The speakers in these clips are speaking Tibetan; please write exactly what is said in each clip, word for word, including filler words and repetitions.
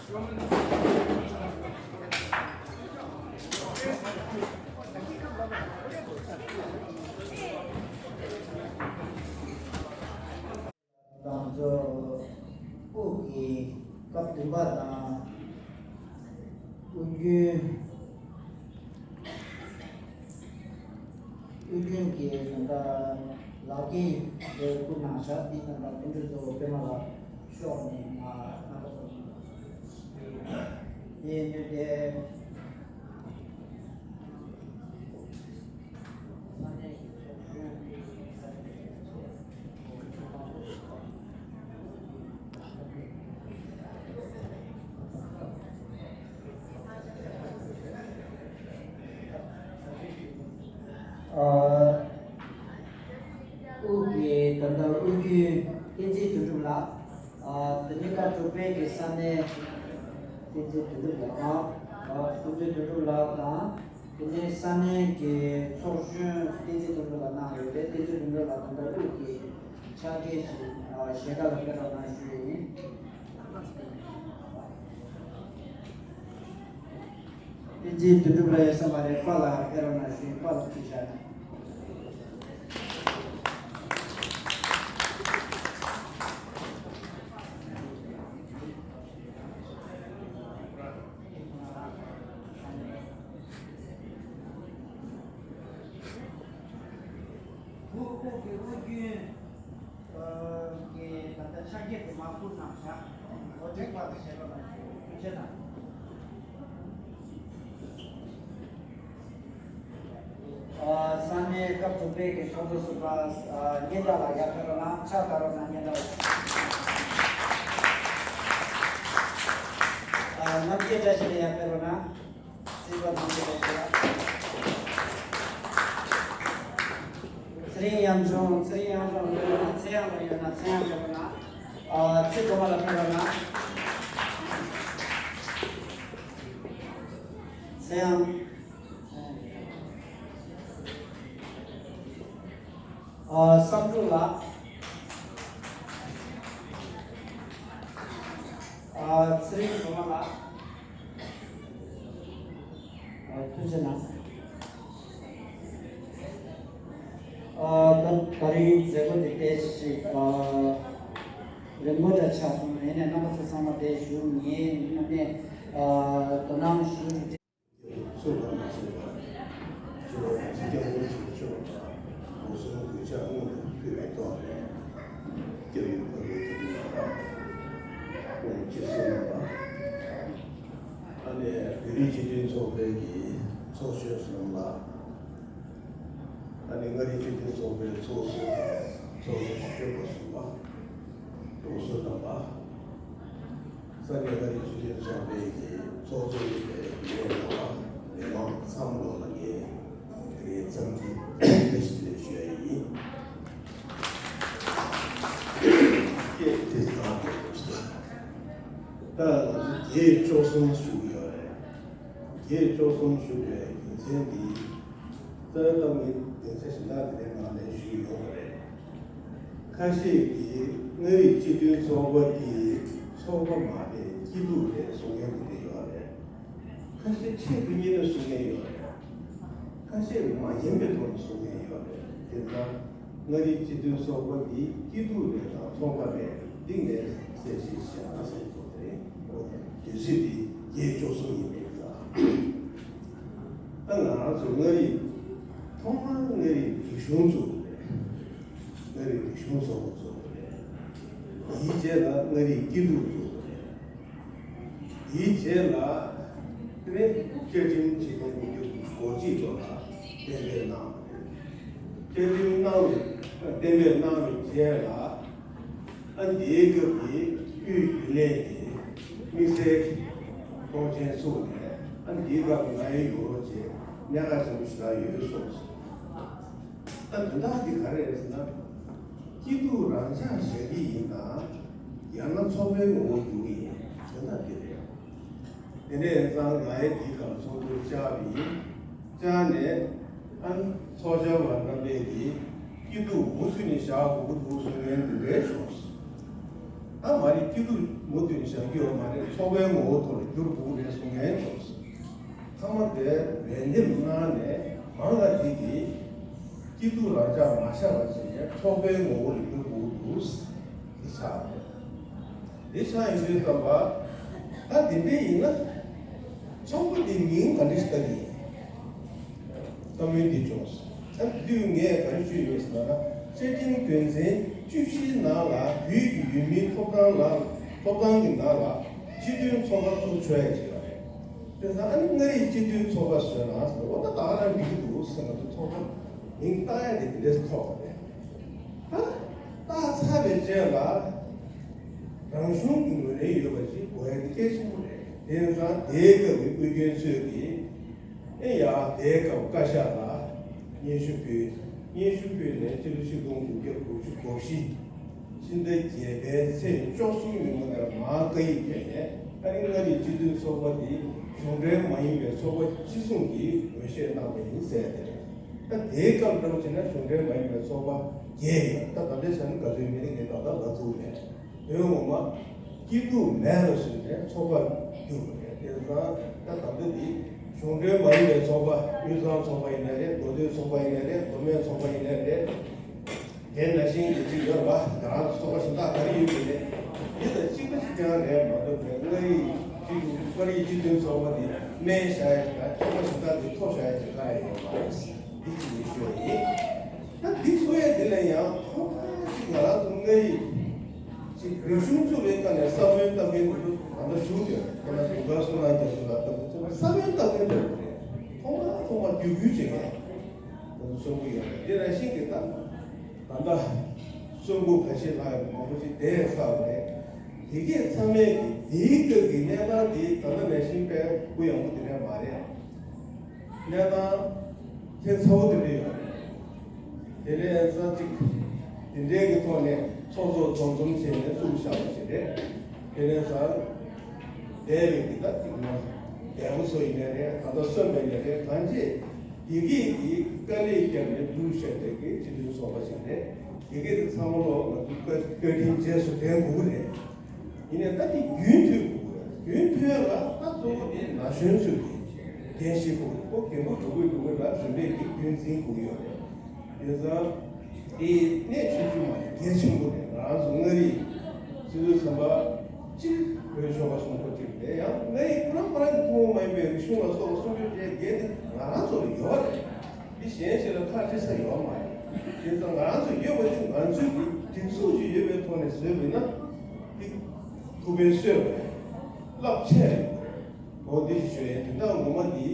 དང་ཚོ་དབུས་ཀྱི་སྐབས་བདུན་པ་དང་། དབུས་རྒྱུན། དབུས་རྒྱུན་གྱི་ད་ལྟ་ལག་འཁྱེར་དེ་བསྐུར་གནང་བཞག་འདི་ད་ལྟ་དོན་གྲུབ་ཚོ་པད་མ་ལགས་ཤོག་ནས་མ་གནང་པ་སོང་། དེ་ཡིན་དུས་དེ། ཨ། དབུས་ཀྱི་ད་ལྟ་དབུས་རྒྱུན་བསྟན་འཛིན་དོན་གྲུབ་ལགས། ཨ། དེ་ནས་སྐབས་དྲུག་པའི་གི་ས་གནས་བསྟན་འཛིན་དོན་གྲུབ་ལགས་དང་། ཨ། བསྟན་འཛིན་དོན་གྲུབ་ལགས་དང་། དེ་ནས་ས་གནས་ཀྱི་ཚོགས་གཞོན་བསྟན་འཛིན་དོན་གྲུབ་ལགས་གནང་ཡོད་པས། བསྟན་འཛིན་དོན་གྲུབ་ལགས་ད་ལྟ་དབུས་ཀྱི་ཕྱག་འཁྱེར་ཞིག་ཨ། ཞལ་ཁ་ལ་ཕེབས་རོགས་གནང་ཞུ་ཡི་ཡིན། བསྟན་འཛིན་དོན་གྲུབ་ལགས་ཡོད་ས་མ་རེད། པཱ་ལགས་ཕེབས་རོགས་གནང་ཞུ་ཡི། པཱ་ལགས་ཕེབས་ཤག་དབུས་ཁུལ་གྱི་དབུས་རྒྱུན། ཨ། གི་ད་ལྟ་ཕྱག་འཁྱེར་དེ་མར་བསྐུར་གནང་བཞག་འོ་དེ་པར་ཞལ་པར་ལ་ཐུགས་རྗེ་གནང་། ཨ། ས་གནས་སྐབས་དྲུག་པའི་གི་ཚོགས་གཙོ་ཟུར་པ། ཨ། སྙན་གྲགས་ལགས་ཡར་ཕེབས་རོགས་གནང་། ཕྱག་བསྟར་རོགས་གནང་། སྙན་གྲགས་ལགས། ཨ། རྣམ་རྒྱལ་བཀྲ་ཤིས་ལགས་ཡར་ཕེབས་རོགས་གནང་། སྲིད་པ་ཐམས་ཅད་ལ་ཞེས་པ། ཚེ་རིང་དབྱངས་ལྗོངས། ཚེ་རིང་དབྱངས་ལྗོངས་ཕེབས་རོགས་གནང་། ཚེ་དབྱངས་ལགས་ཡོད་ན་ཚེ་དབྱངས་ཕེབས་རོགས་གནང་། ཨ། ཚེ་སྒྲོལ་མ་ལགས་ཕེབས་རོགས་གནང་། ཚེ་དབྱངས། ཨ། བསམ་འགྲུབ་ལགས། ཨ། ཚེ་རིང་སྒྲོལ་མ་ལགས། ཨ། ཐུགས་རྗེ་གནང་། ཨ། ད་ད་རིང་མཛད་སྒོ་འདི་ཏོག་ཙམ། ཨ། རིང་པོ་འདྲ་ཆགས་སོང་། ཡིན་ནའི་རྣམ་པ་ཚོ་ཚང་མ་འདིར་བཞུགས། ངས་ནམ་ནས། ཨ། དོ་སྣང་ཞུ། ཚུལ་ལ་མ་བྱས་པར། ཆོས་ལུགས་ཀྱི་སྐྱབས་མགོན་ཆེན་པོ་མཆོག་དང་། འོད་སྲུང་གདུལ་བྱ་སྔོན་དུ་ཕུལ་བའི་ཐོག་ནས། སྐྱབས་ཡུལ་ཕ་གིའི་དགེ་འདུན་པ་དང་། སྐྱབས་ཡུལ་སྤྱི་ཚོགས་རྣམ་པ། ཨ་ནི་བོད་རིགས་སྤྱི་མཐུན་ཚོགས་པའི་གི་ཚོགས་གཞོན་རྣམས་ལ། ཨ་ནི་མངའ་རིས་སྤྱི་མཐུན་ཚོགས་པའི་ཚོགས་གཙོ་དང་ཚོགས་གཞོན་གཞོན་པ་ཟུར་པ། འོད་སྲུང་རྣམ་པ། ས་གནས་མངའ་རིས་སྤྱི་མཐུན་ཚོགས་པའི་གི་ཚོགས་གཙོ་ཡིན་པའི་ལས་སྣེ་བ་མི་མང་ཚང་མ་ལ་ངས་དེ་རིང་འཚམས་འདྲི་བཀྲ་ཤིས་བདེ་ལེགས་ཞུ་ཡ་ཡིན། སྐད་དེ་ཚོ་ད་ང་ཚོ་བརྒྱད་བཅུ་གསུམ་བཞུགས་ཡོད་རེད། བརྒྱད་བཅུ་གསུམ་བཞུགས་པའི་རྒྱུ་མཚན་འདི། རྩ་བའི་བཀའ་མོལ་སྡིངས་ཆ་ཞིག་ལ་དེ་ནང་ནས་ཞུས་ཡོད་པ་རེད། ཁ་ཤས་ཀྱིས་མངའ་རིས་སྤྱི་མཐུན་ཚོགས་པ་འདི་ཚོགས་པ་མ་རེད། སྐྱིད་སྡུག་རེད་གསུང་མཁན་དེ་འདྲ་ཡོད་རེད། ཁ་ཤས་ཆེད་དུ་གཉེར་ནས་གསུང་མཁན་ཡོད་རེད། ཁ་ཤས་མ་ཡིན་པའི་ཐོག་ནས་གསུང་མཁན་ཡོད་རེད། དེ་ལྟར་མངའ་རིས་སྤྱི་མཐུན་ཚོགས་པ་འདི་སྐྱིད་སྡུག་རེད་དང་ཚོགས་པ་རེད། འདི་ངས་གསལ་བཤད་བྱས་ན་ཟེར་གྱི་འདུག་དེ་རིང་འོ་དེ་དུས་ཚོད་འདི་བརྒྱད་བཅུ་གསུམ་ཡིན་པས་ད། ད་ང་རང་ཚོ་མངའ་རིས་ཐོག་མར་མངའ་རིས་རིག་གཞུང་བཙུགས་པ་རེད། མངའ་རིས་རིག་གཞུང་ཚོགས་པ་བཙུགས་པ་རེད། དེའི་རྗེས་ལ་མངའ་རིས་སྐྱིད་སྡུག་བཙུགས་པ་རེད། དེའི་རྗེས་ལ་དེ་ནས་བཅའ་ཁྲིམས་ཆེད་དོན་དགུ་བཅུ་གོ་གཅིག་ཐོག་ལ་གཏན་འབེབས་གནང་བ་རེད། བཅའ་ཁྲིམས་གནང་བའི་གཏན་འབེབས་གནང་བའི་རྗེས་ལ། ཨ། འདིའི་སྐབས་ཀྱི་དབུས་རྒྱུན་ལས་ཀྱི་དམིགས་བསལ་གྱི་ཚོགས་ཆེན་ཚུགས་ནས། ཨ། འདིའི་སྐབས་ང་ཡི་ཡོང་རོགས་བྱས། གནད་འགག་ཆེན་པོ་ཞེ་དྲག་ཡོད་གསུངས་སོང་། ད་དོན་དག་འདི་ག་རེ་རེད་ཟེར་ན། སྐྱིད་སྡུག་རང་འཇགས་བཞག་གི་ཡིན་ན། ཡང་ན་ཚོགས་པའི་ངོ་བོ་འགྱུར་གྱི་ཡིན། དོན་དག་འདི་རེད། དེ་འདྲ་ཡིན་ཙང་ང་ཡི་འདིའི་སྐབས་ཚོགས་འདུར་བཅར་བ་ཡིན། བཅར་ནས་ཨ་ནི་ཚོགས་བཅར་བ་རྣམ་པས་ཀྱིས་སྐྱིད་སྡུག་འུ་ཚོ་ནས་བཞག་དགོས་ཀྱི་འདུག་གསུང་མཁན་འདི་འདྲ་བྱུང་སོང་། ད་ ད་མ་རེད། སྐྱིད་སྡུག་མུ་མཐུད་བཞག་རྒྱུ་ཡོད་མ་རེད། ཚོགས་པའི་ངོ་བོ་ཐོག་ལ་བསྒྱུར་དགོས་རེད་གསུང་མཁན་ཚོ། ཚང་མ་དེ་ལན་འདེབས་གནང་ནས་མང་ལ་འདི་གི་སྐྱིད་སྡུག་རང་འཇགས་མ་བཞག་པ་བྱས་ནས་ཚོགས་པའི་ངོ་བོ་ལ་བསྒྱུར་དགོས་འདུག་འདི་ཆགས་རེད། འདི་ཆགས་ཡོང་དུས་ཙམ་པ། ད་འདི་འདྲ་ཡིན་ན་ཚོགས་པ་འདི་མིང་ག་འདྲ་ཞིག་བཏགས་ཀྱི་ཡིན། བཀའ་མོལ་འདི་བྱུང་སོང་། ད་དུས་ངས་ག་རེ་ཞུས་ཡོད་ཟེར་ན། བཅའ་ཁྲིམས་དོན་ཚན་བཅུ་བཞིའི་ནང་ལ་བོད་ཀྱི་ཡུལ་མིའི་ཐོབ་ཐང་ལ། ཐོབ་ཐང་གི་ནང་ལ་སྤྱི་མཐུན་ཚོགས་པ་བཙུགས་ཆོག་ཡ་ཅིག་ཡོད་རེད། དེ་ཙང་ཨ་ནི་མངའ་རིས་སྤྱི་མཐུན་ཚོགས་པ་བཟོས་ན་ཟེར། འོ་ད་ད་ག་རང་འགྲིག་གི་འདུག་ཟེར། ང་ཚོ་ཚོགས་པ་མིང་བཏགས་ཡ་དེ་དེ་འདྲས་ཐོགས་པ་རེད། ད་བཏགས་ཚར་བའི་རྗེས་ལ་རང་གཞུང་གི་ངོས་ནས་ཡོད་པ་ཞིག་དགོས་ཡ་དེ་གལ་ཆེན་པོ་རེད། དེ་ཙང་དེའི་སྐབས་ཀྱི་དབུས་རྒྱན་ཚོས་ཀྱིས། ཨེ་ཡ། དེའི་སྐབས་བཀའ་ཤག་ལ་སྙན་ཞུ་ཕུལ། སྙན་ཞུ་ཕུལ་ནས་ཕྱི་ལོ་ཆིག་སྟོང་དགུ་བརྒྱ་དགུ་བཅུ་གོ་བཞི་ཕྱི་ཟླ་བརྒྱད་པའི་ཚེས་བཅུ་གསུམ་ཉིན་མོ་དེར་མར་བཀའ་ཡིག་ཕེབས་ནས། ཨ་ནི་མངའ་རིས་སྤྱི་མཐུན་ཚོགས་པ་འདི་གཞུང་འབྲེལ་མ་ཡིན་པའི་ཚོགས་པ་སྤྱི་མཚུངས་ཀྱིས་འོས་ཤོག་གནང་བ་ཡིན་ཟེར་ཏེ། ད་དེའི་སྐབས་འདྲ་པོ་བྱས་ན་གཞུང་འབྲེལ་མ་ཡིན་པའི་ཚོགས་པ་བརྒྱད་ཡོད། ད་ད་ལྟའི་ཆ་ནས་ག་ཚོད་ཡོད་མེད་ངས་ད་ལྟ་ལབ་ཐུབ་མེད། དོན་ངོ་མ་སྐྱིད་སྡུག་མེད་པ་བཟོས་ནས་ཚོགས་པ་བསྒྱུར་བ་རེད། དེ་ཙང་ད་ད་ལྟ་འདི་གཞུང་འབྲེལ་མ་ཡིན་པའི་ཚོགས་པ། དབུས་གཙང་ཚོགས་པ་ཡིན་ན་རེད། མདོ་སྟོད་ཚོགས་པ་ཡིན་ན་རེད། མདོ་སྨད་ཚོགས་པ་ཡིན་ན་རེད། དེ་ནང་བཞིན་གྱི་ཅིག་ཡོད་རེད་པ། ང་རང་ཚོ་ཚོགས་པ་གཞན་དག་ག་རེ་ཡོད་མེད་རེད། འདི་དང་གཅིག་པ་གཅིག་རྐྱང་རེད་མ་གཏོགས། མངའ་རིས་སྤྱི་མངའ་རིས་སྤྱི་མཐུན་ཚོགས་པ་འདི་སྨད་བཞག་ཡ་ཅིག་དང་ཚོགས་པ་གཞན་དག་འདི་མཐོ་བཞག་ཡ་ཅིག་གང་ཡང་ཡོད་མ་རེད། འདི་གཅིག་ཡིན་ཞུ་བ་ཡིན། ད་འདི་ཚོ་ཡ་འདི་ལ་ཡང་ཐོག་མཐའ་གཅིག་ང་རང་ཚོ་མངའ་རིས་ཅིག་རིག་གཞུང་བཙུགས་པའི་སྐབས་ནས་བསམ་བློའི་གཏམ་གླེང་འདི་ཚོ་ད་ལྟ་ཞུ་དེ། ཁོ་ན་དུང་དཀར་བསོད་ནམས་རྒྱ་མཚོ་ལགས་ལྟ་བུ་ཚོ་བསམ་བློའི་གཏམ་གླེང་འདྲ་པོ་རེད། ཐོག་མར་ཐོག་མར་བརྒྱུད་སྐུལ་བྱེད་མཁན་ང་ཚོ་གསུང་གི་ཡོད་རེད། དེ་ནང་བཞིན་གྱི་ད་ད་ལྟ་གསོན་པོ་ཁ་ཤས་ལྷག་ཡོད་མང་པོ་ཞིག་བསྡད་ཚར་བ་རེད། དེ་གས་ཚང་མས་ཀྱི་དེའི་སྐབས་ཀྱི་གནས་སྟངས་དེ་ད་ལྟ་ནང་བཞིན་དཔེ་གུ་ཡངས་པོ་དེ་འདྲ་མ་རེད། གནས་སྟངས་ཁྱད་མཚར་པོ་དེ་འདྲ་ཡོད་རེད། དེ་ནས་ས་གཅིག་དེ་འདྲའི་གི་ཐོག་ནས་ཚོགས་གཙོ་འཛོམས་འཛོམས་བྱས་ནས་བཙུགས་བཞག་པ་ཞིག་རེད། དེ་ནས་ས་འདས་པའི་གི་ད་གཅིག་ན་རྒྱལ་པོ་ཚོ་ཡིན་ནའི་རེད། ད་ལྟ་གསོན་པ་ཡིན་ནའི་རེད། གང་ཅི་དེ་གས་ཀྱི་དཀའ་ལས་བརྒྱབ་ནས་བསྒྲུབས་བཞག་པའི་གི་སྤྱི་མཐུན་ཚོགས་པ་ཞིག་རེད། དེ་གས་དེ་ཚང་མ་ལོག་ང་ཚོ་བཀའ་བཀའ་དྲིན་རྗེས་སུ་དྲན་དགོས་ཀྱི་རེད། ཡིན་ནའི་ད་དེ་རྒྱུན་མཐུད་དགོས་ཀྱི་རེད། རྒྱུན་མཐུད་ཡ་ལ་ད་གཙོ་བོ་དེ་ན་གཞོན་ཚོས་ཀྱི་འགན་བཞེས་དགོས་ཀྱི་རེད། ཁོ་རྒན་པོ་འགྲོ་དགོས་འགྲོ་དགོས་ལ་གཞོན་པས་ཀྱི་རྒྱུན་འཛིན་དགོས་ཀྱི་ཡོད་རེད། དེ་ཙང་དེ་གནད་ཆེ་ཆུང་མ་གལ་ཆེན་པོ་རེད། ང་རང་ཚོ་མངའ་རིས་སྤྱི་ཚོགས་ཚན་པ་སྤྱིར་བོད་ཆོལ་ཁ་གསུམ་ཁོ་གཅིག་རེད། ཡང་མངའ་རིས་ཁོ་རང་ཁོ་རང་གི་ཐུན་མོང་མ་ཡིན་པའི་རིག་གཞུང་ལ་སོགས་པ་སྲུང་སྐྱོབ་བྱེད་འགན་དེ་ང་རང་ཚོ་ལ་ཡོད་རེད། འདི་གཞན་ཞིག་ལ་ཁག་དཀྲི་ས་ཡོད་མ་རེད། དེ་ཙང་ང་རང་ཚོ་ཡོད་པ་དེ་ང་ཚོའི་གི་སྒྲིག་འཛུགས་ཅིག་ཡོད་པའི་ཐོག་ནས་བཟོས་པ་ཡིན་ན་འདི་ཐུགས་ཕན་གསོས་པ་རེད། རླབས་ཆེ་རེད། འོ་འདི་ཞིག་ཞུ་ཡ་ཡིན། དེ་ནས་ངོ་མ་འདི་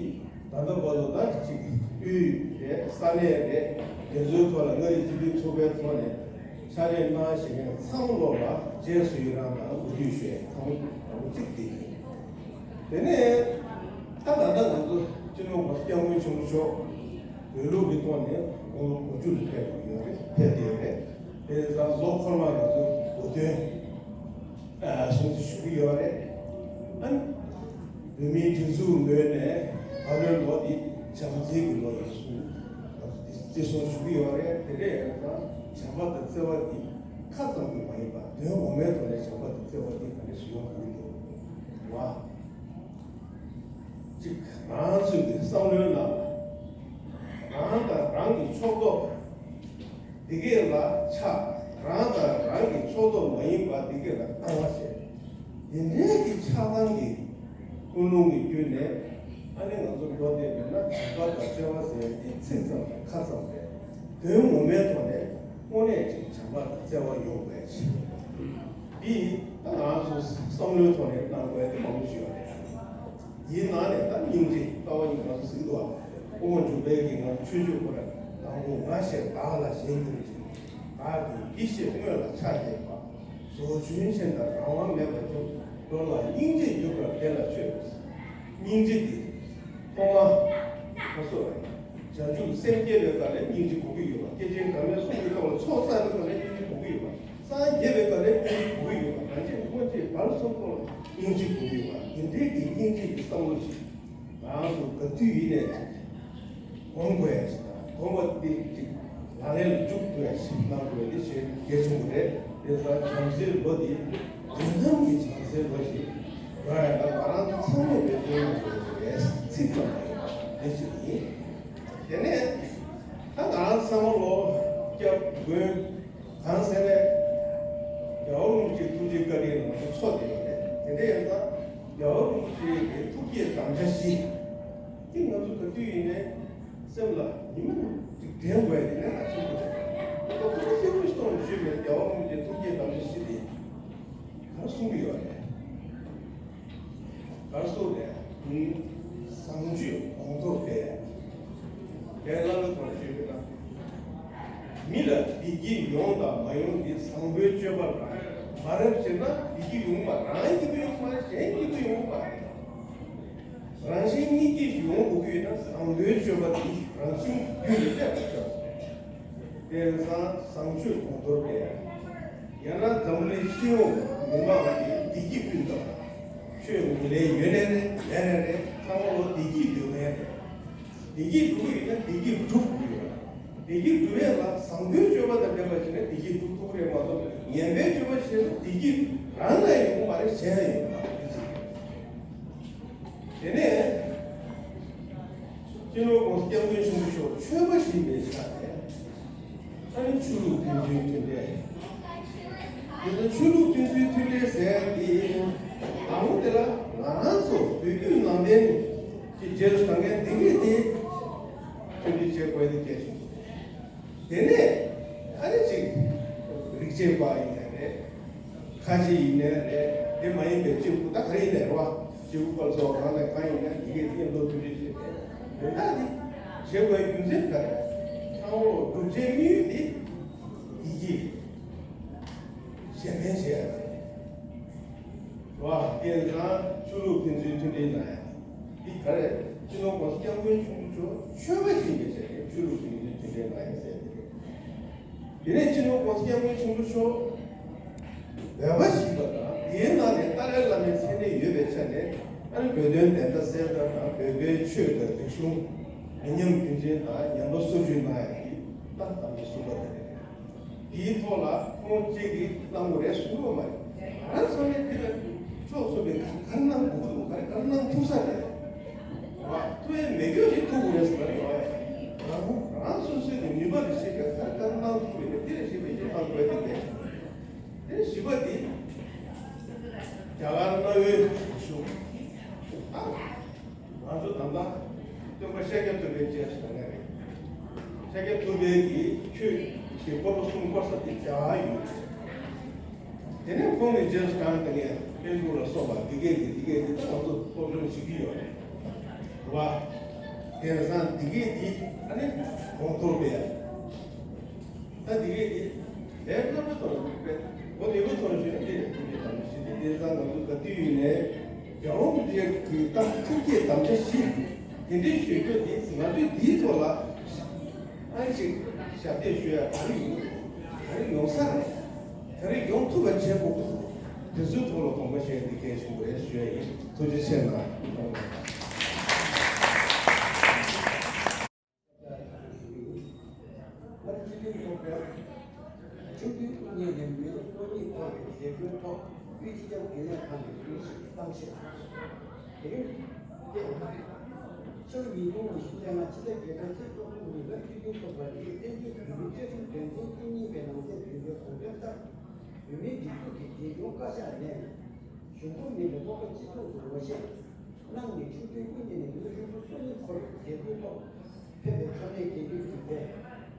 ད་ལྟ་བར་དུ་ད་ཅིག་དབུས་རེད། ས་གནས་རེད། དེ་ཚོའི་ཐོག་ལ་མངའ་རིས་སྤྱི་མཐུན་ཚོགས་པའི་ཐོག་ནས་ཕྱག་ལས་གནང་བཞིན་པའི་ཚང་མ་ལོག་ལ་རྗེས་སུ་ཡི་རང་དང་གུས་འདུད་ཞུ་ཡ་ཡིན། ཐོག་མ་དང་པོ་གཅིག་དེ་ཡིན། དེ་ནས་ད་ད་ལྟ་ང་ཚོ་སྤྱི་ནོར་༸གོང་ས་༸སྐྱབས་མགོན་ཆེན་པོ་མཆོག་བོད་ལུགས་ཀྱི་ཐོག་ནས་ལོ་ངོ་དགུ་བཅུ་ལ་ཕེབས་ཡོད་རེད། ཕེབས་བསྡད་ཡོད་རེད། དེ་ཙང་ལོ་འཁོར་མ་ང་ཚོ་དགུ་སྟོན་སྲུང་བརྩི་ཞུ་གི་ཡོད་རེད། ཨ་ནི་བོད་མིའི་སྒྲིག་འཛུགས་ངོས་ནས་ད་ལོའི་ལོ་འདི་བྱམས་བརྩེ་གི་ལོ་ཡིན་གསུངས་བརྩི་སྲུང་ཞུ་གི་ཡོད་རེད། དེ་འདྲ་ཡིན་ཙང་བྱམས་པ་དང་བརྩེ་བ་འདི་ཁ་ཙམ་གྱིས་མ་ཡིན་པར་དོན་ངོ་མའི་ཐོག་ནས་བྱམས་པ་དང་བརྩེ་བ་འདི་ག་འདྲ་ཞིག་ཡོང་དགོས་འདུག་བ། གཅིག་ང་རང་ཚོའི་གི་བསམ་བློའི་ནང་ལ་རང་དང་རང་གི་ཕྱོགས་གཏོགས་འདི་གས་ལ་ཆགས། རང་དང་རང་གི་ཕྱོགས་གཏོགས་མ་ཡིན་པ་འདི་གས་ལ་སྣང་བ་བྱེད། འདི་འདྲའི་གི་ཆགས་སྡང་གི་ཀུན་སློང་གི་བརྒྱུད་ནས་ཨ་ནི་ང་ཚོ་འགྲོ་བསྡད་པས་ན་བྱམས་པ་དང་བརྩེ་བ་ཟེར་ཡ་འདི་ཚིག་ཙམ་རེད། ཁ་ཙམ་རེད། དོན་ངོ་མའི་ཐོག་ནས་དངོས་གནས་ཅིག་བྱམས་པ་དང་བརྩེ་བ་ཡོང་དགོས་ཞེས་འདི་ད་ང་ཚོ་བསམ་བློའི་ཐོག་ནས་གནང་དགོས་ཡ་འདི་མང་པོ་ཞིག་ཡོད་རེད། དེའི་ནང་ནས་ད་སྙིང་རྗེ་ལྟ་བ་ཉིད་ང་ཚོ་ཟིན་ཏོ། དབུ་མ་འཇུག་པའི་གི་ང་ཚོ་ཆོས་སྤྱོད་ཁོ་ར་དང་པོ་ང་ཞེས་བདག་ལ་གཞན་དོན་ཅིང་། བདག་གི་འདི་ཞེས་དངོས་ལ་ཆགས་བསྐྱེད་པ། ཟོ་ཆུན་ཆེན་དང་རང་དབང་མེད་པར་འཇུག་འགྲོ་ལ་སྙིང་རྗེས་འཇུག་པར་དེ་ལ་སྤྱོད། སྙིང་རྗེ་འདི་ཐོག་མ་ཁ་སོ་བྱང་ཆུབ་སེམས་བསྐྱེད་པའི་སྐབས་ལ་སྙིང་རྗེ་དགོས་ཀྱི་ཡོད་པ། སྐྱེས་ཆེན་དམ་པའི་གསུང་གི་ཐོག་ལ་ཚོགས་བསགས་པའི་སྐབས་ལ་སྙིང་རྗེ་དགོས་ཀྱི་ཡོད་པ། སངས་རྒྱས་པའི་སྐབས་ལ་སྙིང་རྗེ་དགོས་ཀྱི་ཡོད་པ། གང་ཅི་སྔོན་ཆད་བར་གསུམ་ཐོག་ལ་སྙིང་རྗེ་དགོས་ཀྱི་ཡོད་པ། འདི་འདྲའི་གི་སྙིང་རྗེ་གི་བསམ་བློ་ཞིག་ང་ཚོ་ག་དུས་ཡིན་ནའི་སྒོམ་དགོས་ཡ་ཞིག་དང་། སྒོམ་པ་འདི་ཅིག་ལག་ལེན་ལ་འཇུག་དགོས་ཡ་ཞིག་གནང་དགོས་ཡ་འདི་ཞེ་གལ་ཆེན་པོ་རེད། དེ་ཙང་བྱམས་བརྩེའི་ལོ་འདི་ དོན་དམ་གྱི་བྱང་སེམས་པ་ཞིག་ཡོང་ཡ་ད་ང་རང་ཚང་མས་འབད་བརྩོན་ཡོང་དགོས་པའི་ཚིག་ཙམ་ཡིན་པ་འདི་ཞིག་ཡིན། དེ་ནས་ད་ང་རང་ཚང་མ་ལོ་སྐྱབས་མགོན་གང་ཟེར་ནས་རྒྱལ་བ་རིན་པོ་ཆེའི་ཐུགས་རྗེ་བཀའ་དྲིན་ལ་ང་ཚོ་འཚོ་བསྡད་ཡོད་རེད། དེ་འདྲ་ཡིན་ཙང་རྒྱལ་བ་རིན་པོ་ཆེའི་གི་ཐུགས་བསྐྱེད་དམ་བཅའ་བཞི་དེ་ང་ཚོ་ག་དུས་ཡིན་ནའི་སེམས་ལ་ཉི་མ་ཅིག་དྲན་དགོས་ཡ་དེ་ནས་ང་ཚོ་ཐུགས་རྗེ་ཆེན་པོ་ཞིག་གཏོང་ཞུས་པའི་རྒྱལ་བ་རིན་པོ་ཆེའི་ཐུགས་བསྐྱེད་དམ་བཅའ་བཞི་དེ་ག་རེ་གསུང་གི་ཡོད་རེད། ག་རེ་གསུངས་རེད། བཟང་སྤྱོད་གོང་མཐོར་འཕེལ། ངས་བླ་མའི་ཐོག་ནས་ཞུས་པ་ཡིན་ན། མི་ལ་བདེ་སྐྱིད་ཡོང་དང་མ་ཡོང་དེ་བཟང་པོའི་སྤྱོད་པ་རང་མ་རབ་བྱས་ན་བདེ་སྐྱིད་ཡོང་བ་རང་སྐྱིད་པོ་ཡོང་བ་གཞན་སྐྱིད་པོ་ཡོང་བ་རེད། རང་གཞན་གཉིས་ཀྱི་ཡོང་དགོས་ཀྱི་ཡོད་ན་བཟང་པོའི་སྤྱོད་པ་དེ་རང་བཞིན་རྒྱུད་ལ་སླེབས་པ་ཆགས། དེང་སང་བཟང་སྤྱོད་གོང་མཐོར་འཕེལ། ཡང་ན་འཛམ་གླིང་སྤྱི་ཡོངས་མི་མང་གི་བདེ་སྐྱིད་ཀུན་ཏུ། ཆོས་ཉིད་ལས་ཡོད་ནའི་རེད་མེད་ནའི་རེད་ཚང་མ་ལོ་བདེ་སྐྱིད་ཡོད་མཁན་རེད། བདེ་སྐྱིད་སྒྲུབ་ཀྱི་ཡོད་ན་བདེ་སྐྱིད་སྒྲུབ་དགོས་ཡོད། བདེ་སྐྱིད་སྒྲུབ་ཡས་ལ་བཟང་པོའི་སྤྱོད་པ་དང་ལྡན་པ་བྱས་ན་བདེ་སྐྱིད་སྒྲུབ་ཐུབ་ཀྱི་རེད་མ་གཏོགས་ངན་པའི་སྤྱོད་པ་བྱས་ན་བདེ་སྐྱིད་རང་ལ་ཡོང་གི་མ་རེད་གཞན་ལ་ཡོང་གི་མ་རེད། དེ་ནས་སྤྱི་ནོར་༸གོང་ས་༸སྐྱབས་མགོན་ཆེན་པོ་མཆོག་ཆོས་པ་ཞིག་ཡིན་པའི་ཆ་ནས་ཨ་ནི་ཆོས་ལུགས་ཕན་ཚུན་མཐུན་འབྲེལ། དེ་ལྟར་ཆོས་ལུགས་ཕན་ཚུན་མཐུན་འབྲེལ་ཟེར་ཡ་དེ་དང་པོ་དེ་ལ་ང་རང་ཚོ་བོད་བརྒྱུད་ནང་བསྟན་གྱི་རྗེས་སུ་འབྲང་མཁན་འདི་གཉིས་དེ་མཐུན་འབྲེལ་བྱེད་དགོས་དེ་གལ་ཆེན་པོ་རེད། དེ་ནས་ཨ་ནི་ཅིག་རིག་བྱེད་པ་ཡིན་ནའི་རེད། ཁ་ཆེ་ཡིན་ནའི་རེད། དེ་མ་ཡིན་པའི་སྤྱི་བོ་ད་ག་རེ་ཡིན་ནའི་རེད་བ། སྤྱི་བོ་དཔལ་སོགས་གང་ལས་གང་ཡིན་ནའི་ཡི་གེ་དེ་བློ་མཐུན་སྒྲིལ་བྱེད་དེ་དོན་དག་འདི་བྱེད་དགོས་རྒྱུ་མཚན་ག་རེ། ཚང་མ་སྒྲུབ་བྱེད་དམིགས་ཡུལ་འདི་ཡི་གེ་གཞན་ཕན་བྱེད་ཡ་རེད་བ། དེ་ཙང་ཆོས་ལུགས་ཕན་ཚུན་མཐུན་འབྲེལ་གནང་ཡ་འདི་ག་རེ། སྤྱི་ནོར་༸གོང་ས་༸སྐྱབས་མགོན་ཆེན་པོ་མཆོག་ཆོས་པ་ཞིག་ཡིན་པའི་ཆ་ནས་ཆོས་ལུགས་ཕན་ཚུན་མཐུན་འབྲེལ་གནང་ཡ་ཟེར་འདི་རེད། དེ་ནས་སྤྱི་ནོར་༸གོང་ས་༸སྐྱབས་མགོན་ཆེན་པོ་མཆོག་བོད་པ་ཞིག་པ་དང་དེའི་ནང་ནས་ཏཱ་ལའི་བླ་མའི་མཚན་གནས་ཡོད་པའི་ཆ་ནས་ཨ་ནི་བོད་དོན་བདེན་མཐའ་གསལ་ཐབས་དང་བོད་པའི་ཆོས་དང་རིག་གཞུང་མི་ཉམས་རྒྱུན་འཛིན་དང་ཉམས་པ་སོར་ཆུད་གནང་ཡག་གི་ཏང་དང་པོ་གསུམ་པ་དེ་རེད། དེའི་ཐོག་ལ་ཁོང་གཅིག་གིས་གནང་དགོས་རེད་གསུང་གི་མ་རེད། ང་རང་ཚང་མས་དེ་ལ་ཕྱོགས་མཚུངས་པའི་ག་རེ་གནང་དགོས་ཀྱི་འདུག་ག་རེ་ག་རེ་གནང་ཐུབ་ས་རེད། ཐུབ་ཡ་མེད་རྒྱུ་ཞིག་ཐུབ་དགོས་རེད་ཟེར་ཡོད་རེད། རང་རང་སོ་སོའི་གི་ནུས་པ་ལ་གཞིགས་པའི་ག་རེ་ག་རེ་གནང་ཐུབ་རེད་དེ་ལ་གཞིགས་པའི་གཞིགས་སྟངས་དགོས་དེ་རེད། དེ་བཞི་པ་དེ་རྒྱ་གར་གནའ་བོའི་གཞུང་ཨ། ང་ཚོ་ད་ལྟ་སྟོན་པ་ཤཱཀྱ་ཐུབ་པའི་རྗེས་སུ་འབྲང་མཁན་རེད། ཤཱཀྱ་ཐུབ་པའི་གི་ཆོས་ཀྱི་སྐོར་ལ་གསུང་སྐོར་ས་དེ་རྒྱ་གར་ཡོད་རེད། དེ་ནས་ཁོང་གི་རྗེས་སུ་འབྲང་མཁན་དཔལ་འབྱོར་ལ་སོགས་པ་འདི་གས་དེ་འདི་གས་དེ་ད་ང་ཚོ་སློབ་སྦྱོང་བྱེད་ཀྱི་ཡོད་རེད། རེད་བ། དེང་སང་འདི་གས་དེ་ཨ་ནི་གོང་མཐོར་སྤེལ་ཡ། ད་འདི་གས་དེ་ལས་སློབ་སྦྱོང་དང་རིག་པའི་འོ་དེ་བས་མཐོང་ཞིང་དེ་ལས་ཐུགས་རྗེ་དམ་བཞི་དེ་དེང་སང་ང་ཚོ་ག་དུས་ཡིན་ནའི་རྒྱལ་བ་རིན་པོ་ཆེ་གི་ད་ཐུགས་བསྐྱེད་དམ་བཅའ་བཞི་དེ་འདྲའི་ཞུ་རྒྱུ་དེ་ང་ཚོས་འདིའི་ཐོག་ལ་ཨ་ཅིག་ཞབས་འདེགས་ཞུ་ཡ་ག་རེ་ཡོང་ག་རེ་ཡོང་ས་རེད། དེ་རིང་ཡོང་ཐུབ་པ་བྱེད་དགོས་ཀྱི་འདུག་དེ་ཚོའི་ཐོག་ལ་དགོངས་པ་བཞེས་འདི་གལ་ཆེན་པོ་རེད་ཞུ་ཡ་ཡིན། ཐུགས་རྗེ་ཆེ་གནང་། སྤྱི་འཐུས་ཚོགས་པས་ཆིག་སྟོང་དགུ་བརྒྱ་ཉེར་གཉིས་ལོའི་སོ་གཉིས་འཁོར་བའི་མཛད་སྒོའི་ཐོག་དབུས་སྤྱི་ཁྱབ་རྒྱུན་ལས་ཁང་གི་ཟུར་ཞིག་གཏམ་བཤད། དེ་རིང་སྐད་འབོད། ཕྱི་ལོ་ཉིས་སྟོང་ཉི་ཤུ་རྩ་ལྔ་ཕྱི་ཟླ་བརྒྱད་པའི་ཚེས་བཅུ་གསུམ་ཉིན་ལ་སྤྱི་འཐུས་ཚོགས་པ་དེས་བཙན་བྱོལ་བོད་མིའི་བཅའ་ཁྲིམས་དོན་ཚན་བཅུ་གཉིས་པའི་ནང་གསེས་བདུན་པའི་དགོངས་དོན་ལྟར། བོད་མིའི་སྒྲིག་འཛུགས་ཀྱི་རྒྱལ་གཞུང་བཀའ་ཤག་ནས་གཞུང་གྲོན་མིན་པའི་ཚོགས་པ་སྤྱི་ཚོགས་སུ་ངོ་ཤེས་གནང་ནས་ཆིག་སྟོང་དགུ་བརྒྱ་ཉེར་གཉིས་ལོའི་ཧྲིལ་པོ་སོ་གཉིས་འཁོར་བའི་མཛད་སྒོའི་ཐོག་ཕེབས་པའི་ཚོགས་མི་རྒྱ་བོད་ཀྱི་དེ་དང་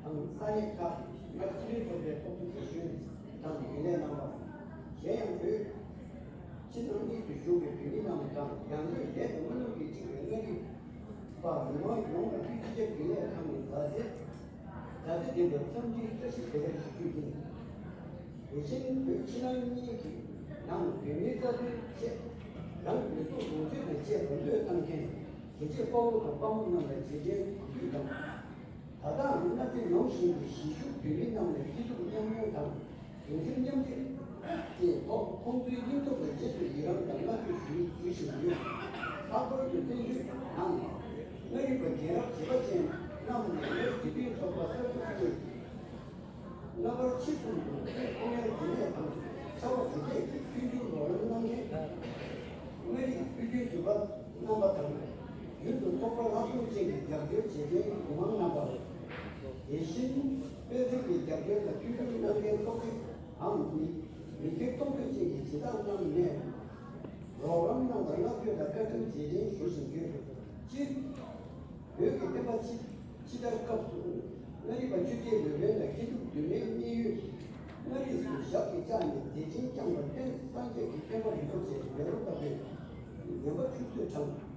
ས་གནས་ཁག་ནས་སྤྱི་འཐུས་ཚོགས་པའི་ཚོགས་གཙོ་སྐུ་གཞོན་དང་རྒྱུན་ལས་རྣམ་པ། གཞན་ཡང་བོད་ཕྱི་ནང་གཉིས་སུ་བཞུགས་པའི་བོད་མི་རྣམས་དང་ཡང་སྒོས་ལས་དང་རྨི་ལམ་གྱིས་འཁྲིད་པའི་མངའ་རིས་པ་མི་མང་ཡོངས་ལ་དབུས་སྤྱི་ཁྱབ་རྒྱུན་ལས་ཁང་ནས་མཛའ་བརྩེ་མཛའ་བརྩེ་ལྡན་པའི་འཚམས་འདྲིའི་བཀྲ་ཤིས་བདེ་ལེགས་ཞུ་རྒྱུ་ཡིན། དེ་བཞིན་བོད་ཕྱི་ནང་གཉིས་ཀྱི་ནང་བོད་མིའི་རྩ་དོན་ཆེད་རང་གི་ལུས་སྲོག་ལོངས་སྤྱོད་དང་བཅས་པ་བློས་བཏང་མཁན་རྒྱལ་གཅེས་དཔའ་བོ་དང་དཔའ་མོ་རྣམས་ལ་རྗེས་དྲན་གུས་འདུད་དང་། ད་ལྟའང་མནར་གཅོད་མྱོང་བཞིན་པའི་གཞིས་བཞུགས་བོད་མི་རྣམས་ལ་སྐྱིད་སྡུག་མཉམ་མྱོང་དང་གདུང་སེམས་མཉམ་སྐྱེད་ཀྱི་ཐོག་ཁོང་ཚོའི་སྙིང་སྟོབས་ལ་རྗེས་སུ་ཡི་རང་དང་བསྔགས་བརྗོད་ཞུ་ཞུ་བཞིན་ཡོད། ལྷག་པར་དུ་བཙན་བྱོལ་ནང་མངའ་རིས་པ་རྒན་རབས་བྱིས་པ་ཅན་རྣམས་ནས་སྤྱི་འཐུས་ཚོགས་པ་གསར་འཛུགས་བྱས། སྔ་བར་ཕྱི་གསུམ་དུ་ཁོང་ཡང་རྒྱུན་ལས་དང་ཕྱར་བ་གྲུ་འདེགས་ཀྱིས་ མཐུན་འགྱུར་རོགས་རམ་གནང་མཁན་མངའ་རིས་དབུས་རྒྱུན་ཟུར་པ་རྣམ་པ་དང་། རྒྱུན་དུ་ཚོགས་པ་ལྷག་མཐོང་ཅན་གྱི་རྒྱབ་སྐྱོར་བྱེད་མཁན་འགོ་དམངས་རྣམ་པ། དེ་བཞིན་དཔལ་འབྱོར་གྱི་རྒྱབ་སྐྱོར་དང་མཐུན་འགྱུར་གནང་མཁན་ཚོགས་སྡེའམ་མི་མི་སྒེར་མཐོང་ཆོས་ཅན་གྱི་བྱེད་སྟངས་རྣམས་ནས་རོགས་རམ་གནང་བར་བསྔགས་བརྗོད་དང་བཀའ་དྲིན་རྗེས་དྲན་ཞུ་བཞིན་ཡོད། སྤྱིར། བོད་ཀྱི་བསྟན་པ་ཕྱི་ཕྱི་དར་སྐབས་སུ་མངའ་རིས་པ་ཆོས་རྒྱལ་མེས་དབོན་ལ་མཁས་གྲུབ་དུ་མའི་གནས་ཡུལ་མངའ་རིས་སུ་ཞབས་ཀྱིས་བཅགས་ནས་མཛད་འཕྲིན་བསྐྱངས་པར་བརྟེན། སངས་རྒྱས་ཀྱི་བསྟན་པ་རིན་པོ་ཆེ་མེ་རོ་ལྟ་བུའི་ཉམས་པ་ཆུད་ཟོས་དང་།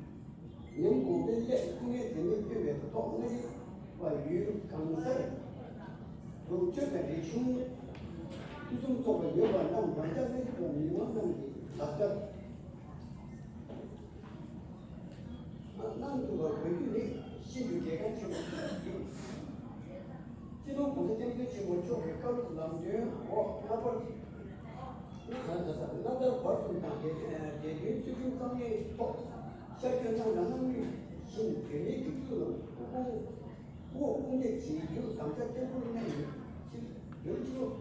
ཉམས་གོང་འཕེལ་སླད་སྐུ་ངལ་འཛེམས་མེད་བསྐྱོན་པའི་ཐོག་མངའ་རིས་པ་ཡུལ་གང་སར་འདུག་ཆོས་དང་རིག་གཞུང་ཕུན་སུམ་ཚོགས་པ་ཡོད་པ་རྣམས་རང་ཅག་མངའ་རིས་པ་མི་དབང་རྣམས་ཀྱི་ལག་བསྟར། གནང་ཐུབ་པ་དགོས་རྒྱུ་ནི་ཤིན་ཏུ་གལ་འགངས་ཆེན་པོ་ཡིན། སྤྱི་ནོར་༸གོང་ས་༸སྐྱབས་མགོན་ཆེན་པོ་མཆོག་གི་བཀའ་སློབ་ལམ་སྟོན་འོག་ལྷག་པར་གནམ་ཟླ་བར་གསུམ་དང་དེ་དེ་དུས་ཚུལ་ཁྲིམས་གཙང་མའི་ཐོག་ཤར་བསྐྱོད་གནང་ལ་གནང་མུས་བཞིན་བོད་མིའི་སྒྲིག་འཛུགས་ལ་སྐུ་ཕུང་སྐུ་འོག་དཔུང་འདེགས་བྱེད་རྒྱུར་དམ་བཅའ་བརྟན་པོར་གནས་ཡོད། སྤྱིར་ཡུལ་སྤྱི་ནོར་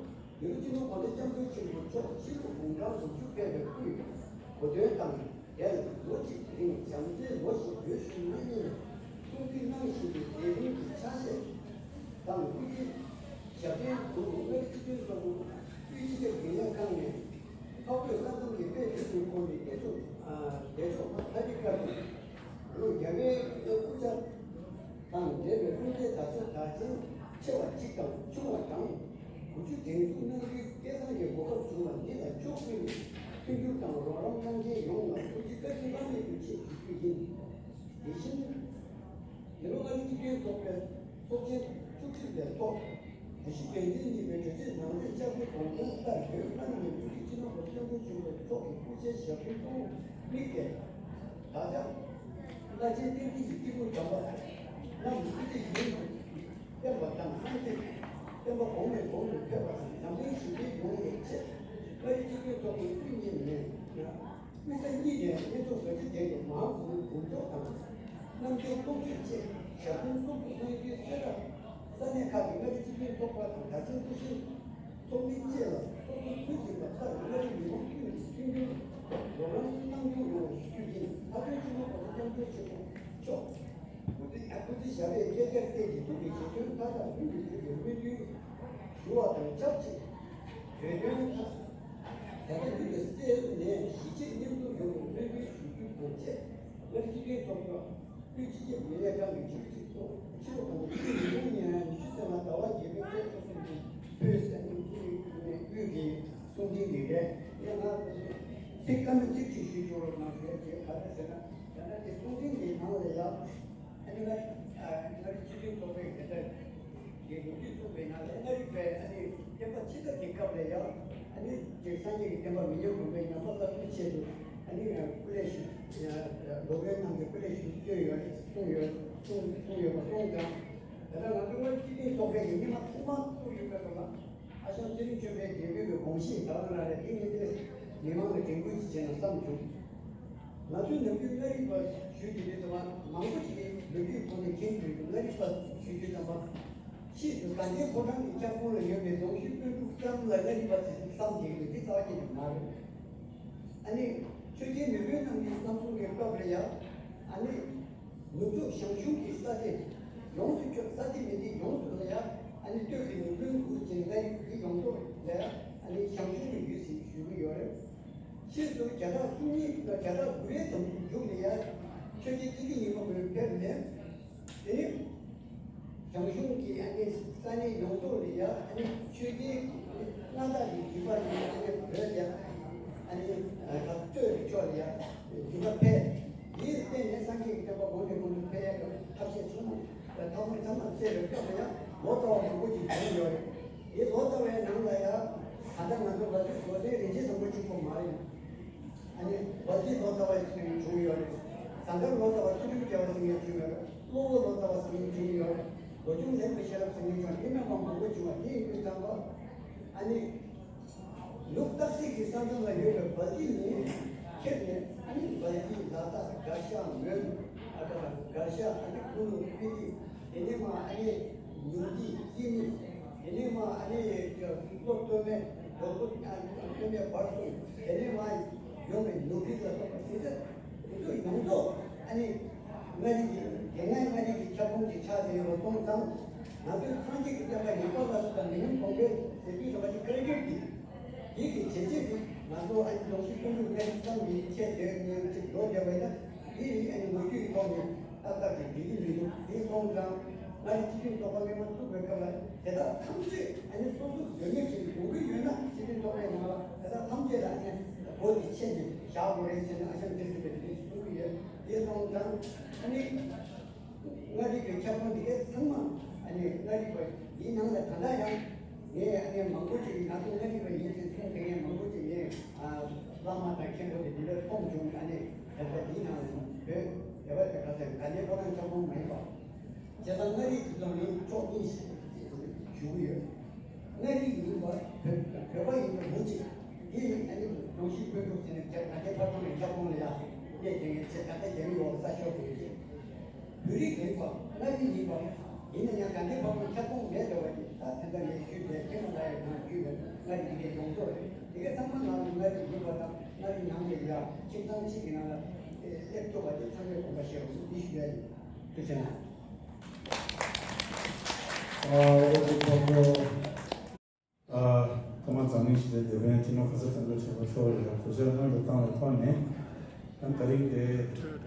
ཡུལ་སྤྱི་ནོར་༸གོང་ས་༸སྐྱབས་མགོན་ཆེན་པོ་མཆོག་ཕྱི་ལོ་དགུང་གྲངས་དགུ་བཅུ་ཕེབས་པའི་སྐུའི་གོ་སྟོན་དང་། དེར་ལོ་གཅིག་རིང་བྱམས་བརྩེའི་ལོ་ཞེས་འབོད་ཞུ་གནང་ནས་གསུང་ཚིག་གནང་བཞིན་པའི་མཛད་རིམ་གྱི་ཆ་ཤས་དང་། སྐུ་ཚེ་ཞབས་བརྟན་དུ་མངའ་རིས་སྤྱི་མཐུན་ཚོགས་པ་དབུས་སྤྱི་ཁྱབ་རྒྱུན་ལས་ཁང་ནས་འཕགས་བོད་ས་མཚམས་ཀྱི་དཔལ་འབྱོར་གྱི་སྐོར་གྱི་བདེ་སྲུང་བདེ་སྲུང་མཐའ་དག་སྐབས་ལོ་བརྒྱ་པའི་སྐུ་ཚབ་དང་འབྲེལ་བའི་དབུ་མཛད་དར་ཚོགས་དར་ཆེན་ཆེ་བ་གཅིག་དང་ཆུང་བ་གྲངས་དགུ་བཅུ་སྒྲེང་འཛུགས་གནང་རྒྱུའི་སྐལ་བཟང་གི་གོ་སྐབས་བྱུང་བ་འདི་ལ་ཕྱོགས་ཀུན་ནས་མཐུན་འགྱུར་དང་རོགས་རམ་གནང་མཁན་ཡོངས་ལ་ཐུགས་རྗེ་བཀའ་དྲིན་བླ་མེད་ཡོད་ཅེས་ཞུ་རྒྱུ་ཡིན། དེ་བཞིན། འདི་ལོ་མངའ་རིས་སྤྱི་མཐུན་ཚོགས་པའི་ཚོགས་ཆེན་བཅུ་གཅིག་པའི་ཐོག་དེ་བཞིན་དོན་ཚན་གཉིས་པའི་གྲོས་ཆོད་ནང་གསེས་བཅའ་སྒྲིག་དགོངས་དོན་ལྟར། བོད་ལྷ་ནང་གི་སྐུ་ཚེ་སྤྱི་ནོར་༸གོང་ས་༸སྐྱབས་མགོན་ཆེན་པོ་མཆོག་གི་སྐུ་ཕྱྭའི་ཞབས་དྲུང་གཙོ་བོར་དམིགས་ཏེ། བདག་ཅག་བླ་ཆེན་བསྟན་འཛིན་གྱི་སྐྱེས་བུ་དམ་པ་རྣམས་སྐུ་ཚེ་ཡུན་དུ་བརྟན་པ་དང་། སངས་རྒྱས་བསྟན་པ་གོང་ནས་གོང་དུ་འཕེལ་བ་དང་འཛམ་གླིང་ཞི་བདེ་ཡོང་བའི་ཆེད་མངའ་རིས་སྤྱི་མཐུན་ཚོགས་པའི་དབུ་བརྙེས་ནས། དབུས་ས་གཉིས་ནས་གནས་ཚུལ་ག་ཅི་ལྡན་པའི་མ་ཧཱ་གུ་རུ་དགོངས་རྫོགས་དང་། རྣམ་འགྱུར་རྟོག་བརྗོད་བཅས་ཞབས་དྲུང་གསུམ་དུ་གནང་རྒྱུའི་གསོལ་རས། ས་གནས་ཁག་གི་མངའ་རིས་སྤྱི་མཐུན་ཚོགས་པ་དང་དར་ཆེན་སྐུ་ཞབས་ཚོགས་མི་བཅས་ལ་སོ་སོ་གུས་བརྩི་བ་ལྟར་མངའ་རིས་མི་མང་ཀུན་ནས་མཐུན་འགྱུར་རོགས་རམ་གནང་རྒྱུ་ཡོང་བ་ཞུ་རྒྱུ་ཡིན། ལྷག་དོན་སྤྱི་ནོར་༸གོང་ས་༸སྐྱབས་མགོན་ཆེན་པོ་མཆོག་སྐུ་ཚེ་སྐུ་ཚེ་ཞབས་པད་བསྐལ་བརྒྱར་བརྟན་ཅིང་ཐུགས་ཀྱི་བཞེད་དོན་མཐའ་དག་ལྷུན་གྱིས་གྲུབ་པའི་སྨོན་འདུན་ཞུ་བ་དང་ཆབས་ཅིག་བོད་དོན་ཐད། ད་ལྟ་ཡུལ་དུ་སེལ་ནས་གཞིས་བྱེས་མཉམ་འཛོམས་ཡོང་བའི་སྨོན་འདུན་ཞུ་རྒྱུ་དང་བཅས། མངའ་རིས་སྤྱི་མཐུན་ཚོགས་པ་དབུས་སྤྱི་ཁྱབ་རྒྱུན་ལས་ཁང་གི་ཆུ་ཚོད་ཐོག་ཕྱི་ལོ་ཉིས་སྟོང་ཉི་ཤུ་རྩ་ལྔ་ཟླ་བ་བརྒྱད་པའི་ཚེས་སོ་གསུམ་གྱི་བོད་ས་གནས་དབུས་ཀྱི་གསུང་འཕྲིན་འདི་རེད། ཡང་ང་ཚིག་སྐར་མ་ཚིག་གཅིག་ཞུ་ཆོག་རོགས་གནང་ཞུ་ཡ་བྱས། ག་རེ་ཟེར་ན། ད་ལྟ་དེ་གསུང་འཕྲིན་འདིའི་ནང་ལ་ཡང་། ཨ་ནི་ང་ཨ་ང་རང་སྤྱི་མཐུན་ཚོགས་པའི་འགན་འདྲ་གི་ལོ་རྒྱུས་གསུངས་པའི་ནང་ལ། མངའ་རིས་པའི་ཨ་ནི་བསྟན་པ་ཕྱི་དར་གྱི་སྐབས་ལ་ཡང་། ཨ་ནི་དེ་སངས་རྒྱས་ཀྱི་བསྟན་པ་མི་ཉམས་གོང་འཕེལ་ཉམས་པ་སླར་གསོའི་ཆེད་དུ། ཨ་ནི་སྐུ་ལས་ཞུ་ལོ་རྒན་རྣམས་ཀྱིས་སྐུ་ལས་ཞུ་བསྐྱོན་ཡོད་རེད་གསུངས་ཡོད་གསུངས་གསུངས་ཡོད་པ་གསུངས་ཙང་། ད་ལྟ་ང་ཚོ་སྤྱི་མཐུན་ཚོགས་པའི་གི་སྔོན་མ་ཐོག་མར་བཙུགས་ཡོད་པའི་སྐབས་ལ། ཨ་ཞང་ཚེ་རིང་ཆོས་འཕེལ་དགེ་འདུན་གྱི་དགོངས་གཞི་ད་ག་རང་རེད། དེ་ངས་དེ་མི་མང་ལ་དྲན་སྐུལ་ཅིག་བྱས་ན་བསམ་བྱུང་། ང་ཚོའི་ནམ་རྒྱུན་མངའ་རིས་པ་ཞུ་རྒྱུ་དེ་ཚོ་མང་པོ་ཅིག་གིས་ལོ་རྒྱུས་ཐོག་ནས་མཁྱེན་གྱི་ཡོད་འདུག་མངའ་རིས་པ་ཞུ་རྒྱུ་ཙམ་པ། ཕྱིས་སུ་དགའ་ལྡན་ཕོ་བྲང་གི་ལྕགས་ཀོང་ལ་ཡོད་པའི་རྫོང་ཤོད་དཔོན་ཕྲུག་ཙམ་ལ་མངའ་རིས་པ་ཟེར་བསམ་བསྡད་ཀྱི་འདུག་འདི་རྩ་བ་ཉིད་ནས་མ་རེད། ཨ་ནི་ཆོས་རྒྱལ་མེས་དབོན་རྣམ་གཉིས་གནམ་སྲུང་གི་སྐབས་ལ་ཡང་། ཨ་ནི། ནུབ་ཕྱོགས་ཞང་ཞུང་གི་ས་སྡེ་ཡོངས་སུ་ཁྱབ། ས་སྡེ་མི་སྡེ་ཡོངས་སུ་ལ་ཡང་ཨ་ནི་སྟོད་ཀྱི་ནུབ་བྱང་དགུ་ཅན་ལ་ཡང་འདི་ཡོངས་རྫོགས་ལ་ཡང་ཨ་ནི་ཞང་ཞུང་གི་ཡུལ་ཟེར་ཞུ་གི་ཡོད་རེད། ཕྱིས་སུ་བརྒྱ་ཕྲག་བཅུ་གཉིས་དང་བརྒྱ་ཕྲག་དགུ་པའི་དུས་མཇུག་ལ་ཡང་ཆོས་རྒྱལ་ཐིག་ལེ་ཉི་མ་མགོན་ཕེབས་ནས། དེ་ནས་ཞང་ཞུང་གི་ཨ་ནི་ས་གནས་ཡོངས་རྫོགས་ལ་ཡང་ཨ་ནི་ཆོས་རྒྱལ་མངའ་བདག་གི་བརྒྱུད་པ་ཡིན། ཨ་ནི་བོད་ལ་ཡང་ཨ་ནི་ད་སྟོད་ཀྱི་ཕྱོགས་ལ་ཡང་བརྒྱུད་པ་ཕེབས། དེར་བརྟེན་ནས་སངས་རྒྱས་ཀྱི་བསྟན་པ་གོང་ནས་གོང་དུ་འཕེལ་ཡག་གི་ཐབས་ཤེས་ཚང་མ་ཐབས་ལམ་ཚང་མ་བཙལ་བའི་སྐབས་ལ་ཡང་ལོ་ཙཱ་བ་མང་པོ་ཞིག་བྱུང་ཡོད་རེད། དེ་ལོ་ཙཱ་བའི་ནང་ལ་ཡང་ད་ལྟ་ང་ཚོ་བ་ཚོའི་རྡོ་རྗེ་རིན་ཆེན་བཟང་པོ་གཅིག་པོ་མ་རེད། ཨ་ནི་བ་ཚོའི་ལོ་ཙཱ་བ་ཞིག་བྱུང་ཡོད་རེད། ཟངས་དཀར་ལོ་ཙཱ་བ་ཚུལ་ཁྲིམས་རྒྱལ་བ་ཟེར་མཁན་བྱུང་ཡོད་རེད། གློ་བོ་ལོ་ཙཱ་བ་ཟེར་མཁན་བྱུང་ཡོད་རེད། ལོ་ཆུང་ལེགས་པའི་ཤེས་རབ་ཟེར་མཁན་བྱུང་། དེ་མིན་པ་མང་པོ་བྱུང་བ་དེ་ཡིན་དུས་ཙམ་པ། ཨ་ནི། ནུབ་སྟག་གཟིག་གི་ས་མཚམས་ལ་ཡོད་པའི་སྦལ་ཏི་ནས་ཁྱེར་ནས། ཨ་ནི་སྦལ་ཏི། ལ་དྭགས། དགའ་ཤ། མོན། ཨ་ཀ་དགའ་ཤ། ཨ་ནི་ཁུ་ནུ། སྤི་ཏི། དེ་ནས་མར་ཨ་ནི་ཉུང་ཏི། སྐྱིད་སྨད། དེ་ནས་མར་ཨ་ནི་ཀློ་སྟོད་སྨད། ལོ་སྟོན་པའི་བར་གསུམ་དེ་ནས་མར་ཡོང་བའི་ནོར་འཁྲུལ་ལ་སོགས་པ་དེ་ཚོ་དེ་ཚོ་ཡོངས་རྫོགས་ཨ་ནི་མངའ་རིས་ཀྱི་དེ་སྔའི་མངའ་རིས་ཀྱི་ཁྱབ་ཁོངས་ཀྱི་ཆ་དེ་ཡོད་སོང་ཙང་། ང་ཚོའི་སངས་རྒྱས་ཀྱི་བསྟན་པ་ཡོད་པ་ལ་སོགས་པ་མི་ཉམས་གོང་འཕེལ་ཟེར་དུས་ཙམ་པ་ཅིག་ཀ་རེ་ཀིར་གྱི་ཡིད་ཀྱི་བྱས་རྗེས་དེ་ང་ཚོ་ཨ་ནི་རྫོང་གཞིས་སྤུན་གྲོགས་མངའ་རིས་ཚང་མི་ཆེད་དེ་ཉིན་གཅིག་འགྲོ་བསྡད་པ་ཡིན་ན། དེ་ཡིན་ཨ་ནི་ལོ་རྒྱུས་ཀྱི་ཐོག་ནས་ཏག་ཏག་ཅིག་འགྲིག་གི་མི་འདུག་དེ་སོང་ཙང་མངའ་རིས་སྤྱི་མཐུན་ཚོགས་པ་སྔོན་མ་བཙུགས་པའི་སྐབས་ལ་དེ་དག་ཐམས་ཅད་ཨ་ནི་སོ་སོ་འདོད་མོས་བྱས་ནས་ཡོང་གི་ཡོད་ན་སྤྱི་མཐུན་ཚོགས་པའི་ནང་ལ་དེ་དག་ཐམས་ཅད་ལ་ཨ་ནི་སྒོ་དེ་ཕྱེ་ནས་བཞག་དགོས་རེད་ཟེར་ནས་ཨ་ཞང་ཚེ་རིང་གིས་དེ་གསུང་གི་ཡོད། དེ་སོང་ཙང་ཨ་ནི། མངའ་རིས་ཀྱི་ཁྱབ་ཁོངས་འདི་གའི་ཚང་མ་ཨ་ནི་མངའ་རིས་པ་ཡིན་ནང་ལ་ད་ལྟ་ཡང་ངས་ཨ་ནི་མང་པོ་ཅིག་ང་ཚོ་མངའ་རིས་པ་ཡིན་ཟེར་གསུངས་དེ་ངས་མང་པོ་ཅིག་ངས་ཨ་བླ་མ་དང་མཁན་པོ་དེ་འདི་འདྲ་མཐོང་བྱུང་། ཨ་ནི་ད་ལྟ་འདིའི་ནང་ལ་བོད་སྡེ་པ་དེ་ག་ཚད་ག་ནས་ཕོ་བྲང་ཁྱབ་ཁོངས་མ་ཡིན་པ་བྱས་ཙང་མངའ་རིས་ཀྱི་ཐོག་ནས་ཕྱོགས་གཉིས་ཞུ་གི་ཡོད། མངའ་རིས་ཡིན་པ་བོད་བོད་པ་ཡིན་པ་མུ་གཅིག་འདི་ཨ་ནི་རྫོང་གཞིས་སྤུན་གྲོགས་ཟེར་ནས་བརྒྱ་ཕར་ཕྱོགས་ནས་ཁྱབ་ཁོངས་ལ་ཡ་སླེབས་བསྡད་མཁན་ཆེ་ད་ལྟ་རྒྱ་མི་འོག་ས་ཕྱོགས་དེ་རེད། བོད་རིགས་ཡིན་པ་མངའ་རིས་ཡིན་པ་ཡིན་ན་ཡང་དགའ་ལྡན་ཕོ་བྲང་ཁྱབ་ཁོངས་མེད་འགྲོ་བ་དེ་ད་དེ་འདྲ་ངས་ཞུས་པའི་ཁྱེད་མ་ལ་ཡང་ནང་རྒྱུས་པའི་མངའ་རིས་དེ་གའི་ཡོངས་རྫོགས་རེད། དེ་གའི་ཚང་མ་ནང་ལ་མངའ་རིས་ཡིན་པ་དང་མངའ་རིས་ནང་ལ་ཡ་ཁྱིམ་ཚང་གཅིག་གི་ནང་ལ་སླེབས་ཐུབ་པ་དེ་ཚང་མས་དགོངས་པ་བཞེས་རོགས་ཞུ་འདི་ཞུ་ཡ་ཡིན། ཐུགས་རྗེ་གནང་། ཨ་ཨོ་ཙི་ཕོ་བྲང་། ཨ། ཐོག་མར་འཛམ་གླིང་ཞི་བདེའི་དེད་དཔོན་སྤྱི་ནོར་གོང་ས་སྐྱབས་མགོན་ཆེན་པོ་མཆོག་ལ་གུས་ཕྱག་སྔོན་དུ་བཏང་བའི་ཐོག་ནས། ཨ་ད་རིང་དེ་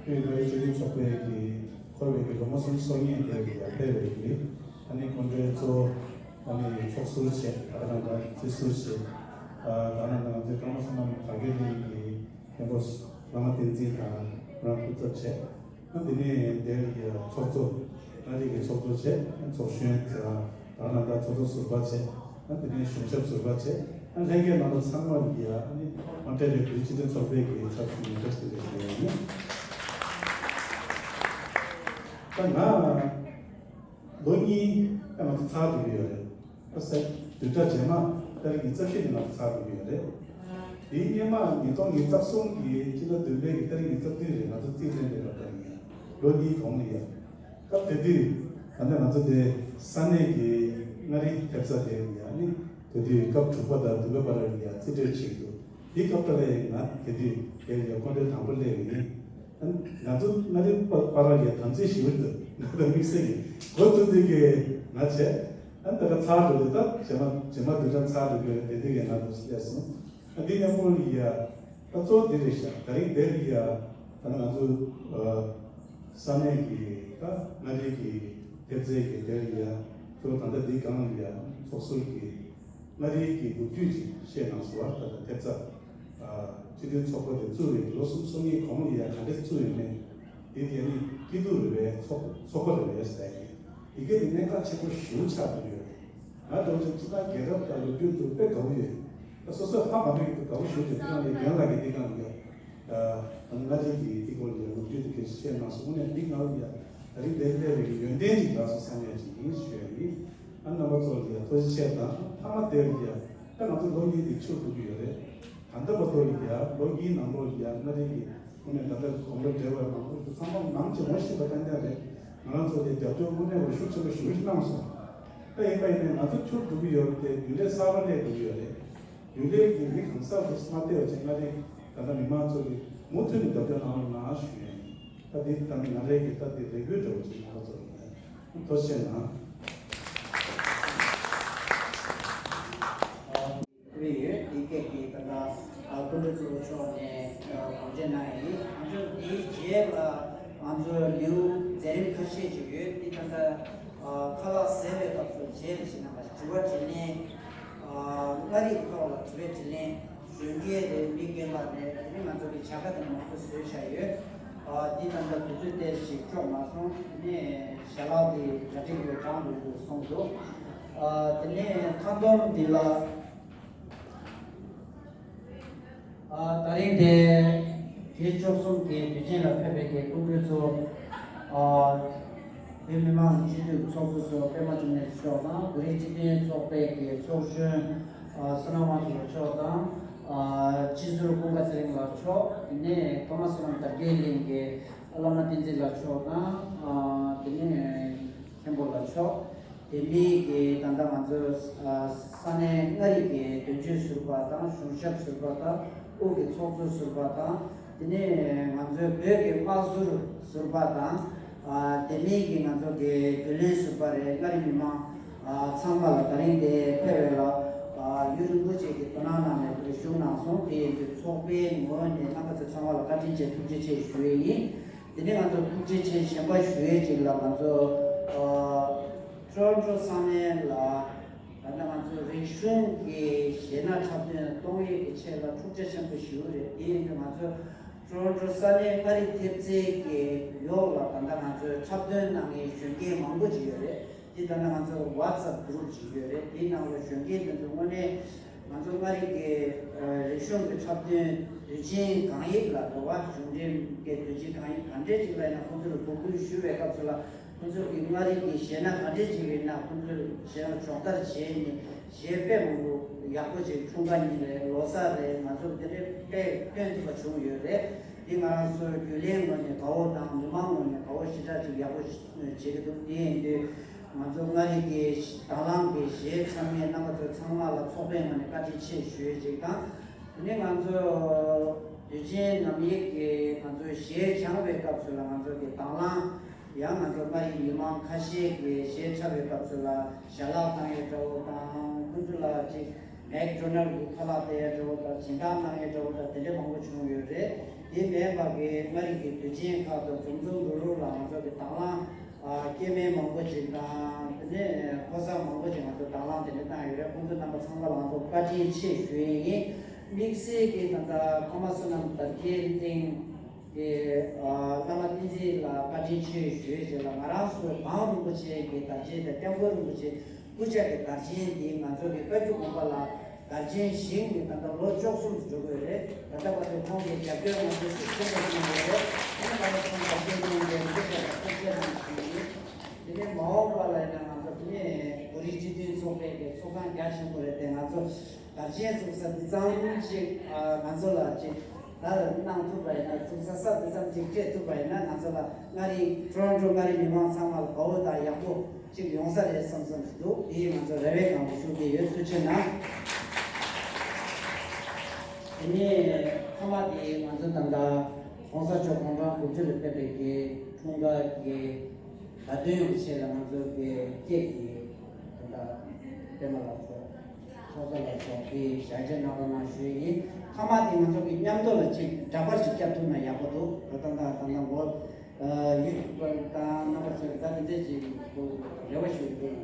དབུས་མངའ་རིས་སྤྱི་མཐུན་ཚོགས་པའི་གི་འཁོར་བའི་གི་ལོ་ངོ་སུམ་ཅུ་སོ་གཉིས་དེ་ཡར་ཕེབས་པའི་གི་ཨ་ནི་སྐུ་མགྲོན་གཙོ་བོ་ཨ་ནི་ཚོགས་ཟུར་བྱས། ད་ག་རང་ག་རྩིས་ཟུར་བྱས། ཨ་ད་ག་རང་ག་ང་ཚོའི་ཀརྨ་བསོད་ནམས་དར་རྒྱས་གླིང་གི་མཁན་པོ་བླ་མ་བསྟན་འཛིན་དང་རང་སྐུ་ཚབ་བྱས། ཨ་དེ་ནས་དེར་ཚོགས་གཙོ་མངའ་རིས་ཀྱི་ཚོགས་གཙོ་བྱས། ཨ་ཚོགས་གཞོན་ད་ད་ད་ཚོགས་གཙོ་ཟུར་པ་བྱས། ཨ་དེ་ནས་གཞུང་ཞབས་ཟུར་པ་བྱས། ཨ་ལྷན་རྒྱས་རྣམ་པ་ཚང་མ་ལ་ཡ་ཨ་ནི་མ་འདྲ་བའི་བོད་སྤྱི་མཐུན་ཚོགས་པའི་གི་ཚབ་ཞུས་ནས་བཀྲ་ཤིས་བདེ་ལེགས་ཞུ་ཡ་ཡིན། ད་ང་ལོ་གཉིས་ཨ་ང་ཚོ་ཚར་འགྲོ་གི་ཡོད་རེད། ཨ་ས་བདུན་ཕྲག་རྗེས་མ་ཏ་རིག་ཉི་ཤུ་རྩ་བཞི་ནས་ང་ཚོ་ཚར་འགྲོ་གི་ཡོད་རེད། དེའི་སྔོན་མ་ཉིས་སྟོང་ཉི་ཤུ་རྩ་གསུམ་གི་སྤྱི་ཟླ་བདུན་པའི་གི་ཏ་རིག་ཉི་ཤུ་རྩ་བདུན་རེད། ང་ཚོ་རྩིས་ལེན་པའི་སྐབས་དེ་ཡིན། ལོ་གཉིས་གོང་ལ་ཡ། སྐབས་དེ་དུས་ད་ནི་ང་ཚོ་དེ་ས་གནས་ཀྱི་མངའ་རིས་ཐེབས་རྩ་དེ་ཡ་ནི་དེ་དུས་སྐབས་དྲུག་པ་དང་བདུན་པའི་བར་ལ་ཡ་རྩིས་སྤྲོད་བྱེད་ཀྱི་འདུག་དེའི་སྐབས་དེ་ལ་ཡ་ང་དེ་དུས་དེ་ཡ་སྐུ་མགྲོན་དང་པོ་སླེབས་ཡིན། ང་ཚོ་མངའ་རིས་པ་པ་ར་ཡ་དམ་ཚིག་ཞེ་པོ་འདུག་ང་ཚོ་དམིགས་བསལ་གྱི་འགོ་བཙུགས་དུས་ཀྱི་ང་བྱས། ཨ་ད་ལྟ་ཚར་འགྲོ་དུས་ད་རྗེས་མ་རྗེས་མ་བདུན་ཕྲག་ཚར་འགྲོ་གི་རེད། དེ་དུས་ཀྱི་ང་ཚོ་སླེབས་སོང་། ཨ་འདི་མཉམ་པོ་ཡ། ད་གཙོ་བོ་འདི་རེད་ཤག་ད་རིང་འདིར་ཡ། ད་ང་ཚོ་ཨ་ས་གནས་ཀྱི་ད་མངའ་རིས་ཀྱི་ཐེབས་རྩའི་གི་འདིར་ཡ། གཙོ་བོ་ད་ལྟ་འདི་སྒང་ལ་ཡ་ཚོགས་ཟུར་གྱི་མངའ་རིས་ཀྱི་ལོ་རྒྱུས་ཅིག་བཤད་གནང་སོང་བ། ད་ལྟ་ཐེབས་རྩ་ཨ་སྤྱི་མཐུན་ཚོགས་པ་དེ་བཙུགས་པའི་ལོ་སུམ་ཅུ་སོ་གཉིས་གོང་ལ་ཡ་ག་འདྲས་བཙུགས་ཡོད་མེད། འདི་དེ་ནི་སྐྱིད་སྡུག་རེད་པས་ཚོགས་ཚོགས་པ་རེད་པས་ཟེར་ཡ་གི། ཡི་གེ་དེ་གནད་འགག་ཆེན་པོ་ཞེ་པོ་ཆགས་འདུག་ཡོད། ང་འདྲ་བོ་ཅིག་སྤྱི་བཏང་རྒྱལ་རབས་དང་ལོ་རྒྱུས་འདུག་དཔེ་དགའ་བོ་ཡོད། ད་སོ་སོས་ཧ་མ་གོ་ཡི་འདུག་དགའ་བོ་ཞེ་པོ་ཅིག་དེ་གང་ལས་རྒན་ལགས་ཀྱིས་འདི་གང་ཡོད། ད་མངའ་རིས་ཀྱི་འདི་སྐོར་ལ་ལོ་རྒྱུས་དེ་གས་བཤད་གནང་སོང་ནས་འདི་ང་ལ་ཡ་ད་རིང་འདིར་སླེབས་པའི་ཡོན་ཏན་ཅིག་ལགས་སོ་བསམ་ཡ་ཅིག་ཡིན་ཞུ་ཡ་ཡིན། ཨ་རྣམ་པ་ཚོ་ལ་ཡ་ཐུགས་རྗེ་ཆེ་དང་མཐའ་མ་དེར་ཡ་ད་ང་ཚོ་ལོ་གཉིས་འདི་ཆུ་འགྲོ་གི་ཡོད་རེད། ད་ལྟ་བར་དུ་ཡ་ལོ་གཉིས་ནང་ལོགས་ཡ་མངའ་རིས་ཀྱི་དངོས་གནས་ད་ལྟ་གོང་ལ་འབྲེལ་བ་མང་པོ་ཚང་མ་ནང་ཆེ་ངོ་ཤེས་པ་གཏན་གཏན་རེད། ང་རང་ཚོ་དེ་རྒྱབ་སྐྱོར་དངོས་གནས་རུ་ཤུགས་ཆེན་པོ་ཞེ་པོ་ཞིག་གནང་སོང་། ད་ཡིན་པ་ཡིན་ནའི་ང་ཚོ་ཕྱུག་འགྲོ་གི་ཡོད་རེད་དེ་རྒྱུན་ལས་གསར་པ་སླེབས་འགྲོ་གི་ཡོད་རེད། རྒྱུན་ལས་ཀྱི་མི་གང་ཟག་རུ་མ་བལྟས་པ་བྱས་མངའ་རིས་ད་ལྟ་མི་མང་ཚོ་གི་མུ་མཐུད་ནས་རྒྱབ་སྐྱོར་གནང་རོགས་གནང་ཞུ་ཡ་ཡིན། ད་འདི་ད་ནི་ང་རའི་གི་ད་འདི་རེ་སྐུལ་འདྲ་བོ་ཅིག་ང་རང་ཚོ་ལ་ཡིན། ཐུགས་རྗེ་ཆེ་གནང་། སྤེལ་ཡོད། འདི་སྐད་ཀྱི་ད་ལྟ་ཨ་སྐུ་མགྲོན་གཙོ་བོ་མཆོག་ནས་ཨ་དགོངས་འགྲེལ་གནང་ཡ་ཡིན། ང་ཚོ་འདིའི་རྗེས་ལ་ང་ཚོ་ལེའུ་མཛད་རིམ་ཁ་ཤས་ཅིག་ཡོད། འདི་ད་ལྟ་ཨ་ཁ་ལག་ཟས་པའི་སྐབས་སུ་རྗེས་ལ་ཞིག་གནང་བ་དྲི་བ་དྲིས་ལན། ཨ་མངའ་རིས་ཐོག་ལ་དྲི་བ་དྲིས་ལན་གཞོན་སྐྱེས་རེད། མི་རྒན་པ་རེད། ཨ་ནི་ང་ཚོ་གི་བྱ་དགའ་དེ་མང་པོ་བཟོས་བཞག་ཡོད། ཨ་འདི་ད་ལྟ་དུས་ཚོད་དེ་ཞིག་ལྕོགས་མ་སོང་། ཨ་ནི་ཞལ་ལག་དེ་གྲ་སྒྲིག་ཡོད་གྲང་འགྲོ་འགྲོ་སོང་འདུག་ཨ་དེ་ནས་མཐའ་སྡོམ་འདི་ལ། ཨ་ད་རིང་དེ་དེ་བཅུ་གསུམ་གྱི་དུས་ཆེན་ལ་ཕེབས་པའི་གི་སྐུ་མགྲོན་ཚོ། ཨ་བོད་མི་མང་སྤྱི་འཐུས་ཚོགས་གཙོ་ཚོ་པད་མ་འབྱུང་གནས་མཆོག་དང་། བོད་རིགས་སྤྱི་མཐུན་ཚོགས་པའི་གི་ཚོགས་གཞོན་ཨ་བསོད་ནམས་དབང་ཕྱུག་ལགས་མཆོག་དང་། ཨ་སྤྱི་ཟུར་ཀུན་དགའ་ཚེ་རིང་ལགས་མཆོག་དེ་ནས་ཀརྨ་བསོད་ནམས་དར་རྒྱས་གླིང་གི་བླ་མ་བསྟན་འཛིན་ལགས་མཆོག་དང་། ཨ་དེ་ནས་མཁན་པོ་ལགས་མཆོག་དེ་མིན་གྱི་ད་ལྟ་ང་ཚོ་ས་གནས་མངའ་རིས་ཀྱི་དོན་གཅོད་ཟུར་པ་དང་གཞུང་ཞབས་ཟུར་པ་དང་དབུས་ཀྱི་ཚོགས་གཙོ་ཟུར་པ་དང་། དེ་ནས་ང་ཚོའི་བོད་ཀྱི་དམག་ཟུར་ཟུར་པ་དང་། དེ་མིན་གྱི་ང་ཚོ་གི་རྒྱུན་ལས་ཟུར་པ་རེད། མངའ་རིས་མི་མང་ཚང་མ་ལ་ད་རིང་འདིར་ཕེབས་པ་ལ་ཡུལ་རིན་པོ་ཆེ་གི་དོ་སྣང་གནང་ནས་གཞུང་གནང་སོང་། དེ་ཡིན་དུས་ཚོགས་པའི་ངོས་ནས་རྣམ་པ་ཚོ་ཚང་མ་ལ་བཀའ་དྲིན་ཆེ་ཐུགས་རྗེ་ཆེ་ཞུ་ཡས་ཡིན། དེ་ནས་ང་ཚོ་ཐུགས་རྗེ་ཆེ་གཞན་པ་ཞུ་ཡས་ཅིག་ལ་ང་ཚོ་ཊོ་རོན་ཊོ་ས་གནས་ལ་ད་ལྟ་ང་ཚོ་རིག་གཞུང་གི་གཞས་སྣ་འཁྲབ་སྟོན་གཏོང་ཡས་ཀྱི་ཆེད་ལ་འཁྲུག་ཆ་ཆེན་པོ་ཞིག་རེད། དེ་ཡིན་དུས་ང་ཚོ་ཊོ་རོན་ཊོ་ས་གནས་མངའ་རིས་ཐེབས་རྩའི་གི་འོག་ལ་ད་ལྟ་ང་ཚོས་འཁྲབ་སྟོན་གནང་མཁན་གཞོན་སྐྱེས་མང་པོ་ཅིག་ཡོད་རེད། དེ་ལྟར་ན་ང་ཚོ་WhatsApp group ཅིག་ཡོད་རེད། དེའི་ནང་ལ་གཞོན་སྐྱེས་དེ་ཚོ་དངོས་གནས་ང་ཚོ་མངའ་རིས་ཀྱི་ཨ་རིག་གཞུང་གི་འཁྲབ་སྟོན་དུས་ཆེན་གང་ཡིན་ལ་འགྲོ་བ། གཞུང་འབྲེལ་གྱི་དུས་ཆེན་གང་ཡིན་ག་འདྲས་ཅིག་ལ་ཡིན་ན་ཁོང་ཚོ་ལ་འབོད་སྐུལ་ཞུ་བའི་སྐབས་སུ་ལ་ཁོང་ཚོ་གི་མངའ་རིས་ཀྱི་གཞས་སྣ་ག་འདྲས་ཅིག་ཡིན་ན་ཁོང་ཚོས་གཞས་སྣ་སྦྱོང་བརྡར་བྱས་ནས་གཞས་དཔེ་མང་པོ་ཡག་པོ་ཅིག་འཁྲུངས་སྐར་ཉིན་རེད། ལོ་གསར་རེད། ང་ཚོ་དེ་འདྲས་དཔེ་སྟོན་ཐུབ་པ་བྱུང་ཡོད་རེད། འདི་ང་རང་ཚོའི་རྒྱུན་ལས་ངོས་ནས་དགའ་བོ་དང་མི་མང་ངོས་ནས་དགའ་བོ་ཞེ་དྲག་ཅིག་ཡག་པོ་བྱེད་ཀྱི་འདུག་དེ་ཡིན་དུས་ང་ཚོ་མངའ་རིས་ཀྱི་དང་བླངས་ཀྱི་གཞས་འཁྲབ་མཁན་རྣམ་པ་ཚོ་ཚང་མ་ལ་ཚོགས་པའི་ངོས་ནས་བཀའ་དྲིན་ཆེ་ཞུ་ཡས་ཅིག་དང་། དེ་ནས་ང་ཚོ་དུས་ཆེན་ནམ་ཡིག་གི་ང་ཚོའི་གཞས་སྦྱང་བའི་སྐབས་སུ་ལ་ང་ཚོ་གི་དང་བླངས་ཡང་ང་ཚོ་མངའ་རིས་མི་མང་ཁ་ཤས་ཀྱིས་གཞས་འཁྲབ་པའི་སྐབས་སུ་ལ་ཞལ་ལག་བཏང་ཡས་འདྲ་བོ་དང་། ཁོང་ཚོ་ལ་ཅིག་མེག་ཌོ་ནལ་གྱི་ཁ་ལག་སྟེར་ཡས་འདྲ་བོ་དང་། སྦྱིན་བདག་གནང་ཡས་འདྲ་བོ་དང་། དེ་འདྲ་མང་པོ་བྱུང་ཡོད་རེད། དེ་མིན་པ་གི་མངའ་རིས་ཀྱི་དུས་ཆེན་ཁག་དང་འཛོམས་འཛོམས་རུག་རུག་ལ་ང་ཚོ་གི་དང་བླངས་ཨ་སྐྱེ་དམན་མང་པོ་ཅིག་དང་། དེ་ནས་ཕོ་གསར་མང་པོ་ཅིག་ང་ཚོ་དང་བླངས་དེ་འདྲ་བཏང་ཡོད་རེད། ཁོང་ཚོ་རྣམ་པ་ཚང་མ་ལ་ང་ཚོ་བཀའ་དྲིན་ཆེ་ཞུ་ཡས་ཡིན། དམིགས་བསལ་གྱི་ད་ལྟ་ཕ་མ་བསོད་ནམས་དར་རྒྱས་གླིང་གི་ཨ་བླ་མ་བསྟན་འཛིན་ལ་བཀའ་དྲིན་ཆེ་ཞུ་ཡས་ཅིག་ལ། ང་རང་ཚོ་འབངས་རིན་པོ་ཆེ་གི་དར་རྒྱས་དང་སྐྱབས་མགོན་རིན་པོ་ཆེ་སྐུ་ཕྱྭ་གི་དར་ཆེན་འདི་ང་ཚོ་གི་བཀའ་བརྒྱུད་དགོན་པ་ལ་དར་ཆེན་བཞེངས་ནས་ད་ལྟ་ལོ་བཅུ་གསུམ་དུ་འགྲོ་གི་ཡོད་རེད། ད་ལྟ་བར་དུ་ཁོང་གིས་རྒྱབ་སྐྱོར་ང་ཚོ་ཤུགས་ཆེན་པོ་གནང་ཡོད་རེད། ཨ་ནི་ང་ཚོ་ཁོང་རྒྱབ་སྐྱོར་གནང་ཡོད་རེད། ཐུགས་རྗེ་ཆེ་གནང་ཞུ་ཡིན། དེ་ནས་མ་འོངས་པ་ལ་ཡིན་ན་ང་ཚོ་དེ་ནས་བོད་རིགས་སྤྱི་མཐུན་ཚོགས་པའི་གི་ཚོགས་ཁང་རྒྱ་ཆེན་པོ་རེད་དེ། ང་ཚོ་དར་ཆེན་བཙུགས་ས་འདི་ཙམ་ཅིག་ཨ་ང་ཚོ་ལ་ཅིག་ད་གནང་ཐུབ་པ་ཡིན་ན། བཙུགས་ས་ས་འདི་ཙམ་ཅིག་སྤྲད་ཐུབ་པ་ཡིན་ན་ང་ཚོ་ལ་མངའ་རིས་ཊོ་རོན་ཊོ་མངའ་རིས་མི་མང་ཚང་མ་ལ་དགའ་བོ་དང་ཡག་པོ་ཅིག་ཡོང་ས་རེད་བསམ་བསམ་ཞིག་འདུག་དེ་ཡིས་ང་ཚོ་རེ་བའི་སྒང་ལ་ཞུགས་ཀྱི་ཡོད། ཐུགས་རྗེ་གནང་། དེ་ནས་མཐའ་མ་དེ་ང་ཚོ་ད་ལྟ་༸གོང་ས་མཆོག་དགུང་གྲངས་དགུ་བཅུ་ལ་ཕེབས་པའི་གི་འཁྲུངས་སྐར་གྱི་བརྡ་དོན་ཡོང་ཆེད་ལ་ང་ཚོ་གི་ཀེག་གི་ད་ལྟ་པད་མ་ལགས་མཆོག་ཚོགས་གཙོ་ལགས་མཆོག་གིས་ཞལ་ཆད་གནང་རོགས་གནང་ཞུ་ཡི་ཡིན། མཐའ་མ་དེ་ང་ཚོ་གི་མཉམ་དུ་ལ་ཅིག་འདྲ་པར་ཅིག་བརྒྱབ་ཐུབ་ན་ཡག་པོ་འདུག་རོ་ཏང་ཏང་ཏང་ཏང་བོ། ཡུལ་དུ་དང་རྣམ་པ་ཚོས་ད་དེ་འདྲས་ཀྱི་རེ་བ་ཞུ་གི་འདུག་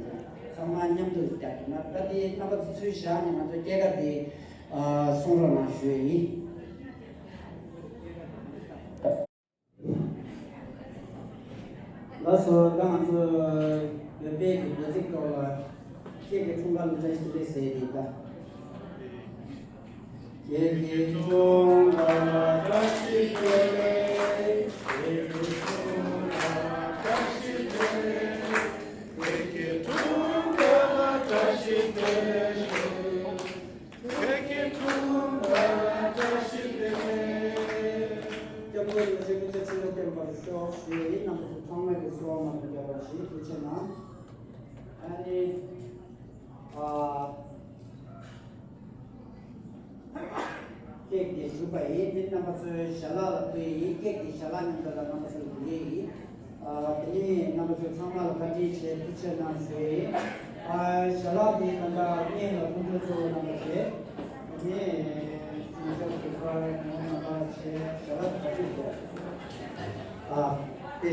ཚང་མ་མཉམ་དུ་རྒྱག་གི་ན། ད་དེ་རྣམ་པ་ཚོ་ཚུར་བཞག་ནས་ང་ཚོ་སྐྱེས་སྐར་དེ་གསུང་རོགས་གནང་ཞུ་ཡི་ཡིན། ལགས་སོ། ད་ང་ཚོ་བོད་པའི་གི་འགོ་ཚིག་ཐོག་ལ་ཁྱེད་ཀྱི་འཁྲུངས་སྐར་ལོ་བཀྲ་ཤིས་བདེ་ལེགས་ཟེར་ཡི་ད། ཁྱེད་ཀྱི་འཁྲུངས་སྐར་ལ་བཀྲ་ཤིས་བདེ་ལེགས། ཁྱེད་ཀྱི་འཁྲུངས་སྐར་ལ་བཀྲ་ཤིས་བདེ་ལེགས། ཁྱེད་ཀྱི་འཁྲུངས་སྐར་ལ་བཀྲ་ཤིས་བདེ་ལེགས། ཁྱེད་ཀྱི་འཁྲུངས་སྐར་ལ་བཀྲ་ཤིས་བདེ་ལེགས། སྐྱབས་མགོན་རིན་པོ་ཆེ་སྐུ་ཕྱྭ་ཆེན་པོ་བརྟན་པར་ཤོག་ཞུ་ཡི་ཡིན། རྣམ་པ་ཚོ་ཚང་མས་ཀྱི་གསོལ་བ་སྨོན་ལམ་རྒྱབ་པར་ཞུ། ཐུགས་རྗེ་གནང་། ཨ་ནི། ཨ། ཀེག་དེ་བཞུགས་པ་ཡིན། དེ་རྣམ་པ་ཚོའི་ཞལ་ལག་ལ་ཕུལ་ཡིན། ཀེག་དེ་ཞལ་ལག་མཉམ་དུ་ལ་རྣམ་པ་ཚོར་ཕུལ་ཡིན། ཨ། དེ་ནས་རྣམ་པ་ཚོ་ཚང་མ་ལ་བཀའ་དྲིན་ཆེ། ཐུགས་རྗེ་གནང་ཞུ་ཡིན། ཨ། ཞལ་ལག་དེ་ད་ལྟ་སྔོན་ལ་སྐུ་མགྲོན་གཙོ་བོ་རྣམ་པ་བྱས། དེ་ནས་གཞུང་ཞབས་ཟུར་པ་ངོ་རྣམ་པ་བྱས། ཞལ་ལག་དེ་ག་ཚོད་འདུག་ཨ། དེ།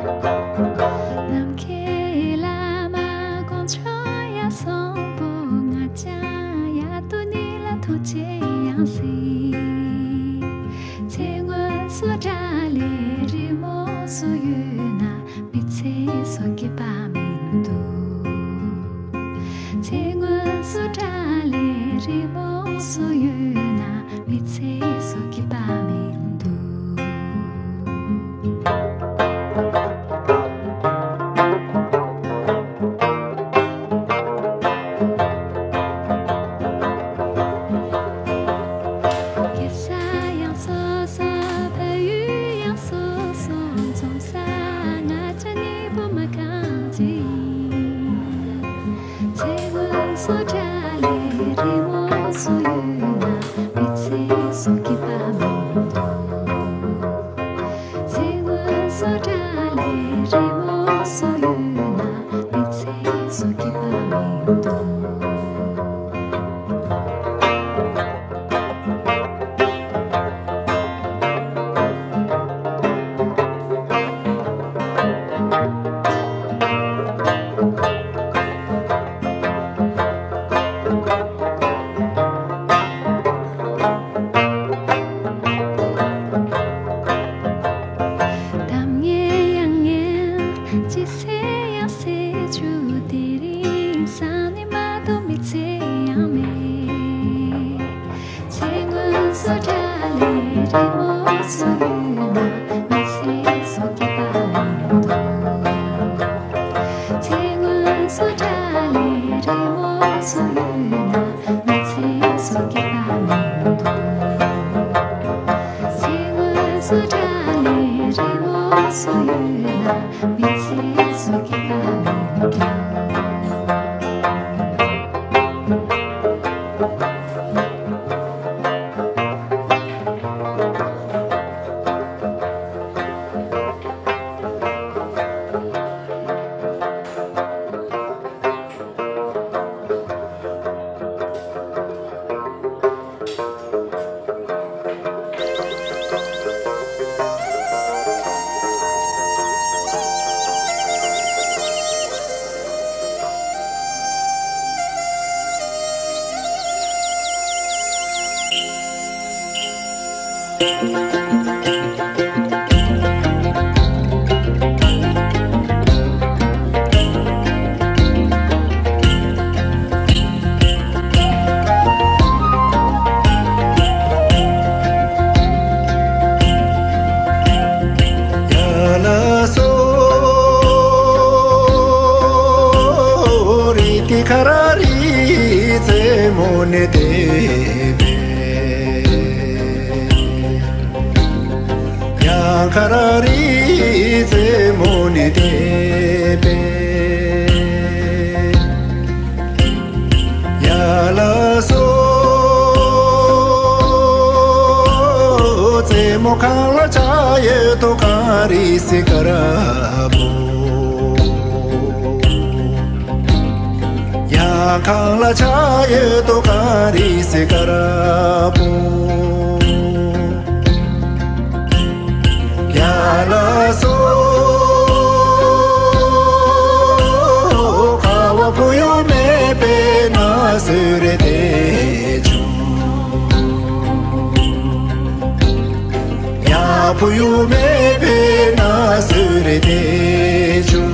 ནམ་མཁའི་བླ་མ་དཀོན་མཆོག་ཡ་སོང་པོ། ང་ཅག་ཡ་དུ་ནི་ལ་ཐུགས་རྗེ་ཡང་སྲིད། ཚེ་སྔོན་སུ་དགྲ་ལྷའི་རི་མོ་སུ་ཡོད་ན། མི་ཚེ་སུ་སྐྱིད་པ་མི་འདུག་ཚེ་སྔོན་སུ་དགྲ་ལྷའི་རི་མོ་སུ་ཡོད་ན། མི་ཚེ་ སོ་དགྲ་ལྷའི་རི་མོ་སོགས་ཡོད་ན་མི་ཚེ་སོགས་སྐྱིད་པ་མི་འདུག་ཚེ་སྔོན་སོ་དགྲ་ལྷའི་རི་མོ་སོགས་ཡོད་ན་མི་ཚེ་སོགས་སྐྱིད་པ་མི་འདུག་གཏམ་ངན་གཡང་ངན་ཅི་ཟེར་ཡང་ཟེར་ཆུ་དེ་རིང་སང་ནི་མ་གཏོགས་མི་ཚེ་ཡང་མེད། ཚེ་སྔོན་སོ་དགྲ་ལྷའི་རི་མོ་སོགས་ཡོད་ན་མི་ཚེ་སོགས་སྐྱིད་པ་མི་འདུག་ཚེ་སྔོན་སོ་དགྲ་ལྷའི་རི་མོ་སོགས་ཡོད་ན་མི་ཚེ་སོགས་སྐྱིད་པ་མི་འདུག་ཚེ་སྔོན་སོ་དགྲ་ལྷའི་རི་མོ་སོགས་ཡོད་ན་མི་ཚེ་སོགས་སྐྱིད་པ་མི་འདུག་ཡ་ལ་སོ་རི་ཏི་ཁ་ར་རི་རྩེ་མོ་ནས་དེ་བས། ཡང་ཁ་ར་རི་རྩེ་མོ་ནས་དེ་བས། ཡ་ལ་སོ་རྩེ་མོ་གང་ལ་ཆ་ཡོད་དོ་གངས་རི་སི་ཀ་ར་པོ། ཡང་གང་ལ་ཆ་ཡོད་དོ་གངས་རི་སི་ཀ་ར་པོ། ཡ་ལ་སོ་ཁ་བ་བུ་ཡུག་མེད་པའི་ན་སུ་རེ་དེ་ཆུང་། ཡ་བུ་ཡུག་མེད་པའི་ན་སུ་རེ་དེ་ཆུང་།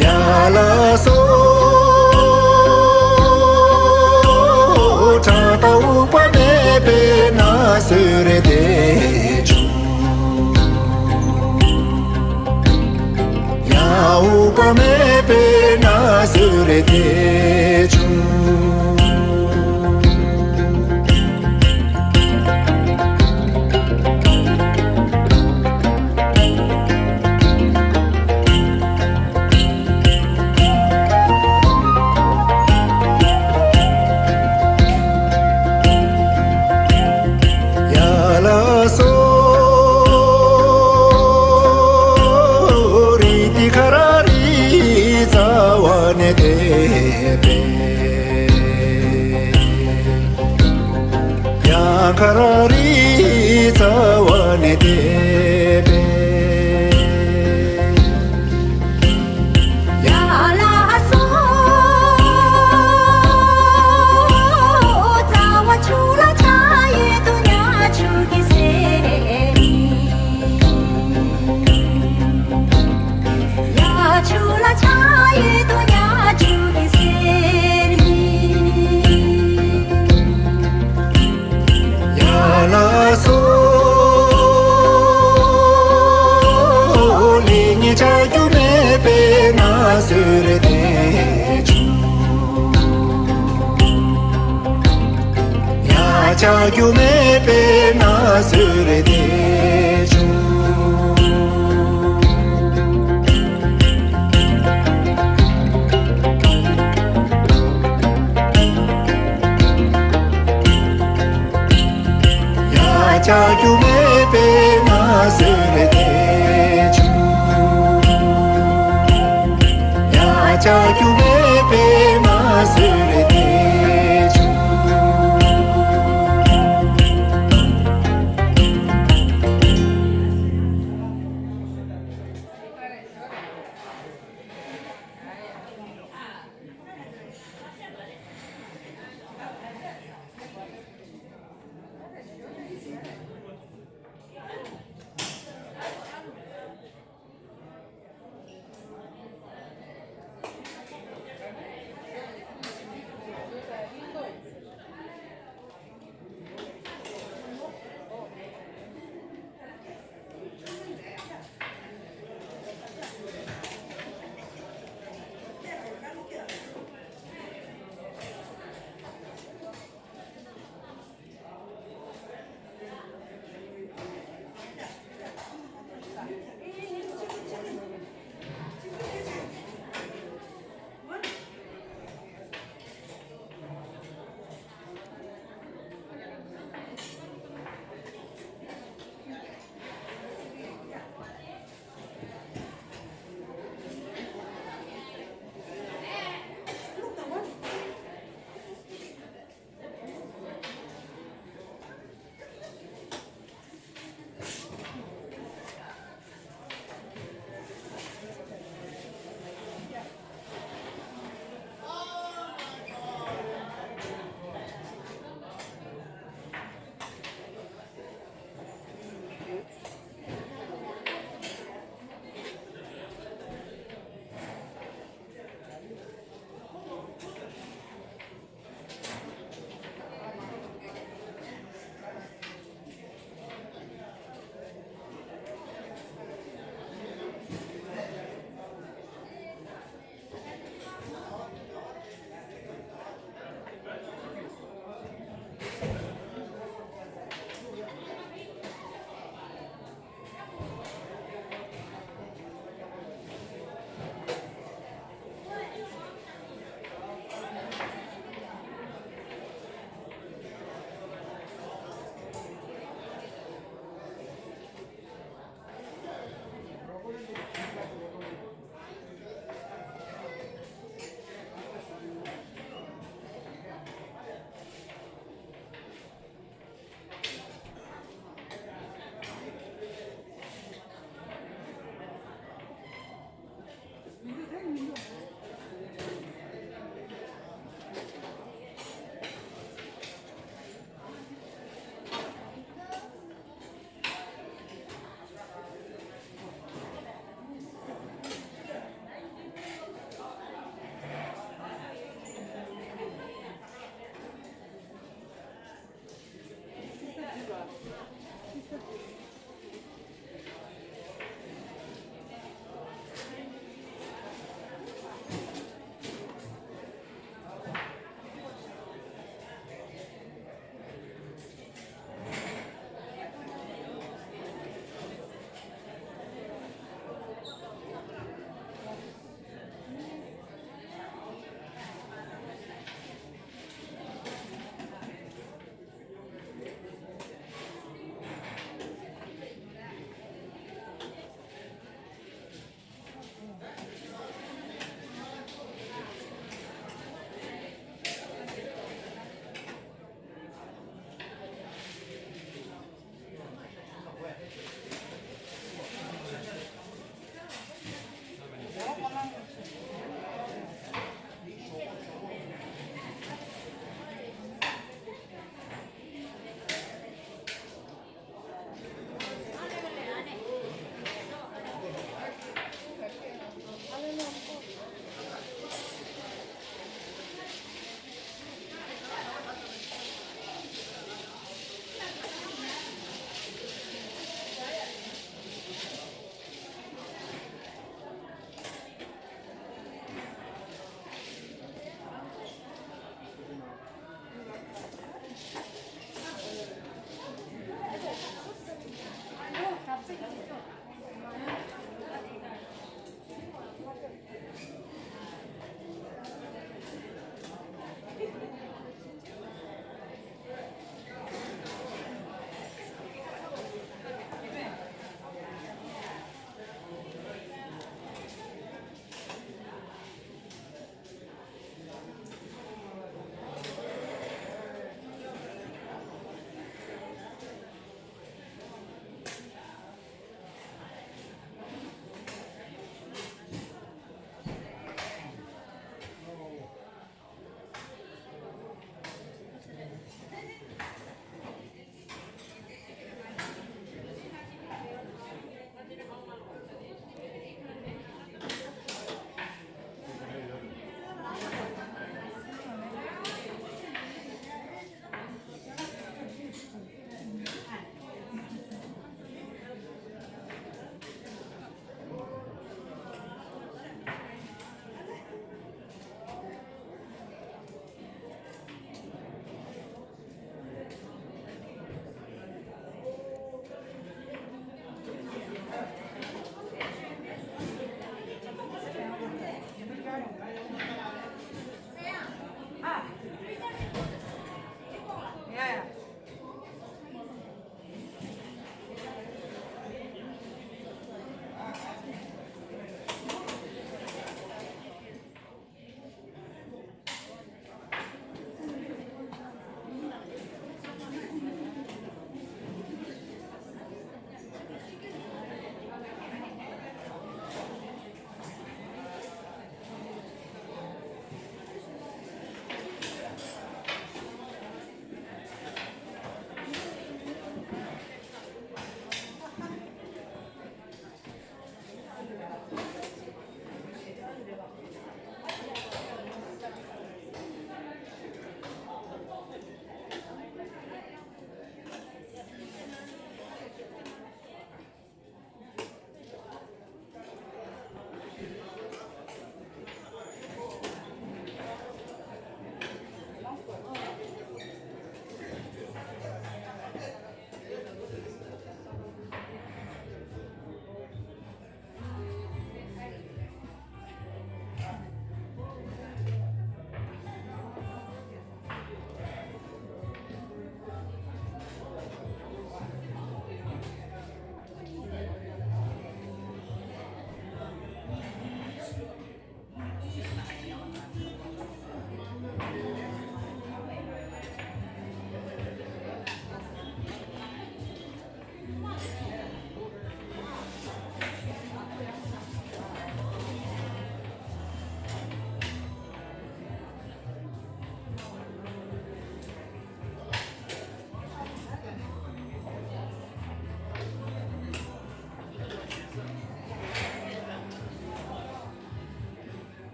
ཡ་ལ་སོ་བྲག་དང་འུག་པ་མེད་པའི་ན་སུ་རེ་དེ་ཆུང་། ཡང་འུག་པ་མེད་པའི་ན་སུ་རེ་དེ་ཆུང་། ཡ་ལ་སོ་རི་ཏི་ཁ་ར་རི་ ཁ་ར་རི་རྩ་བ་ནས་བལྟས་པས། ཡ་ལ་སོ། རྩ་བ་ཆུ་ལ་ཆ་ཡོད་དོ་ཉ་ཆུ་གི་སེ། ཉ་ཆུ་ལ་ཆ་ཡོད་དོ་ཉ་ཆུ་གི་སེ། ཡ་ལ་སོ། ལི་ཉི་ཆ་རྒྱུ་མེད་པའི་ན་ཟེར་དེ་ཆུ། ཡ་ཆ་རྒྱུ་མེད་པའི་ན་ཟེར་དེ་ཆུ། ཡ་ཆ་རྒྱུ་མེད་པའི་ན་ཟེར་དེ་ཆུ། ཡ་ཆ་རྒྱུ་མེད་པའི་ན་ཟེར་དེ་ཆུ།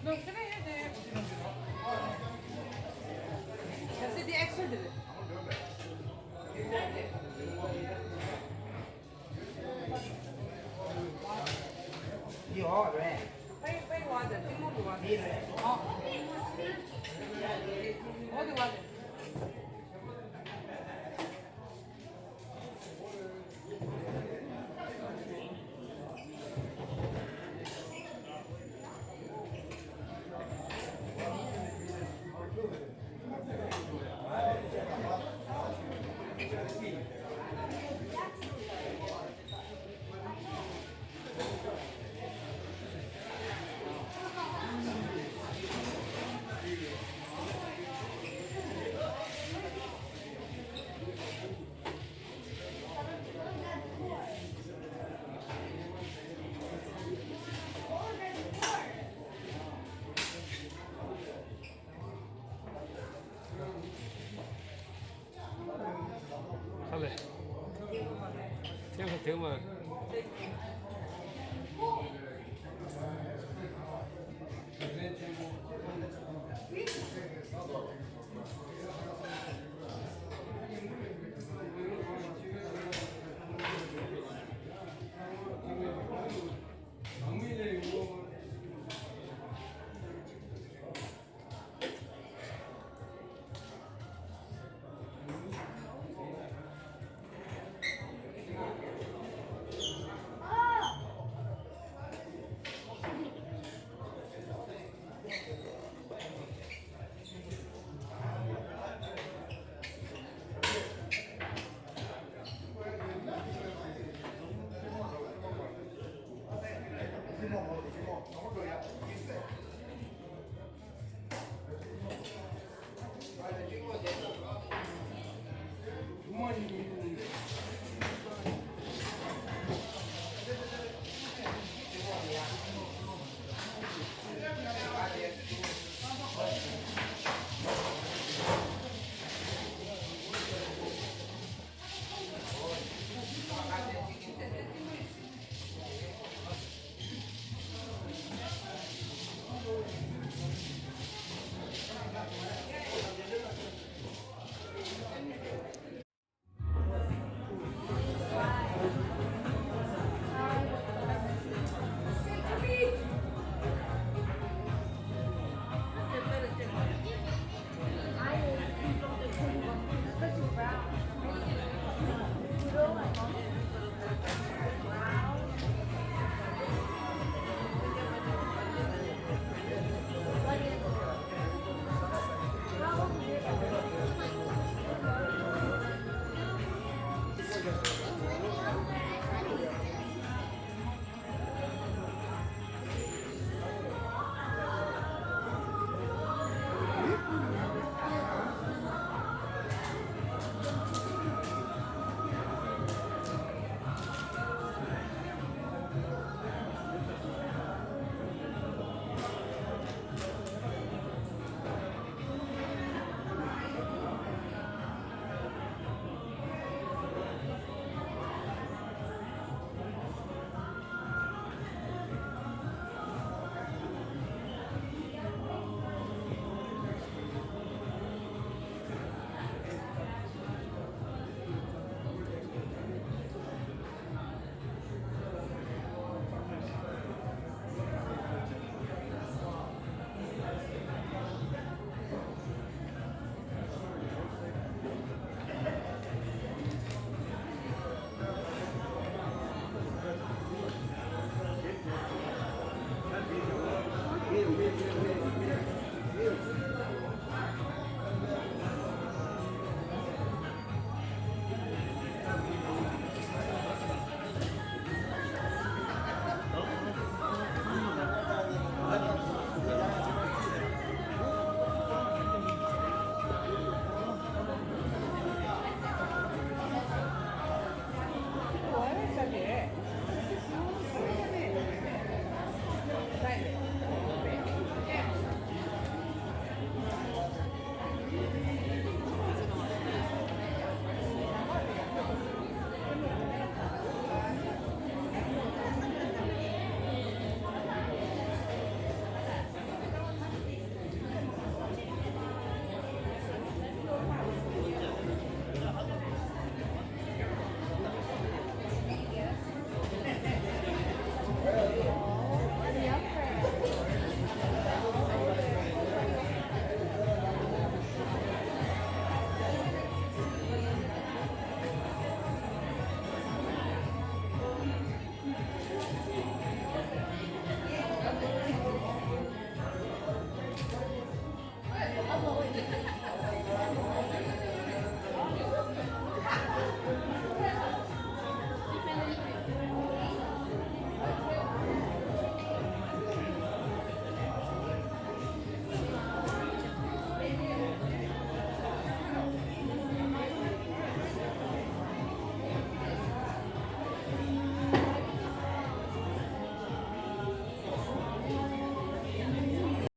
Non, c'est vrai, hein, c'est des extra de. Pay, pay water, drink more water. Oh. All the water. ཁ་ལས། ཐེངས་ལ་དེ་མ།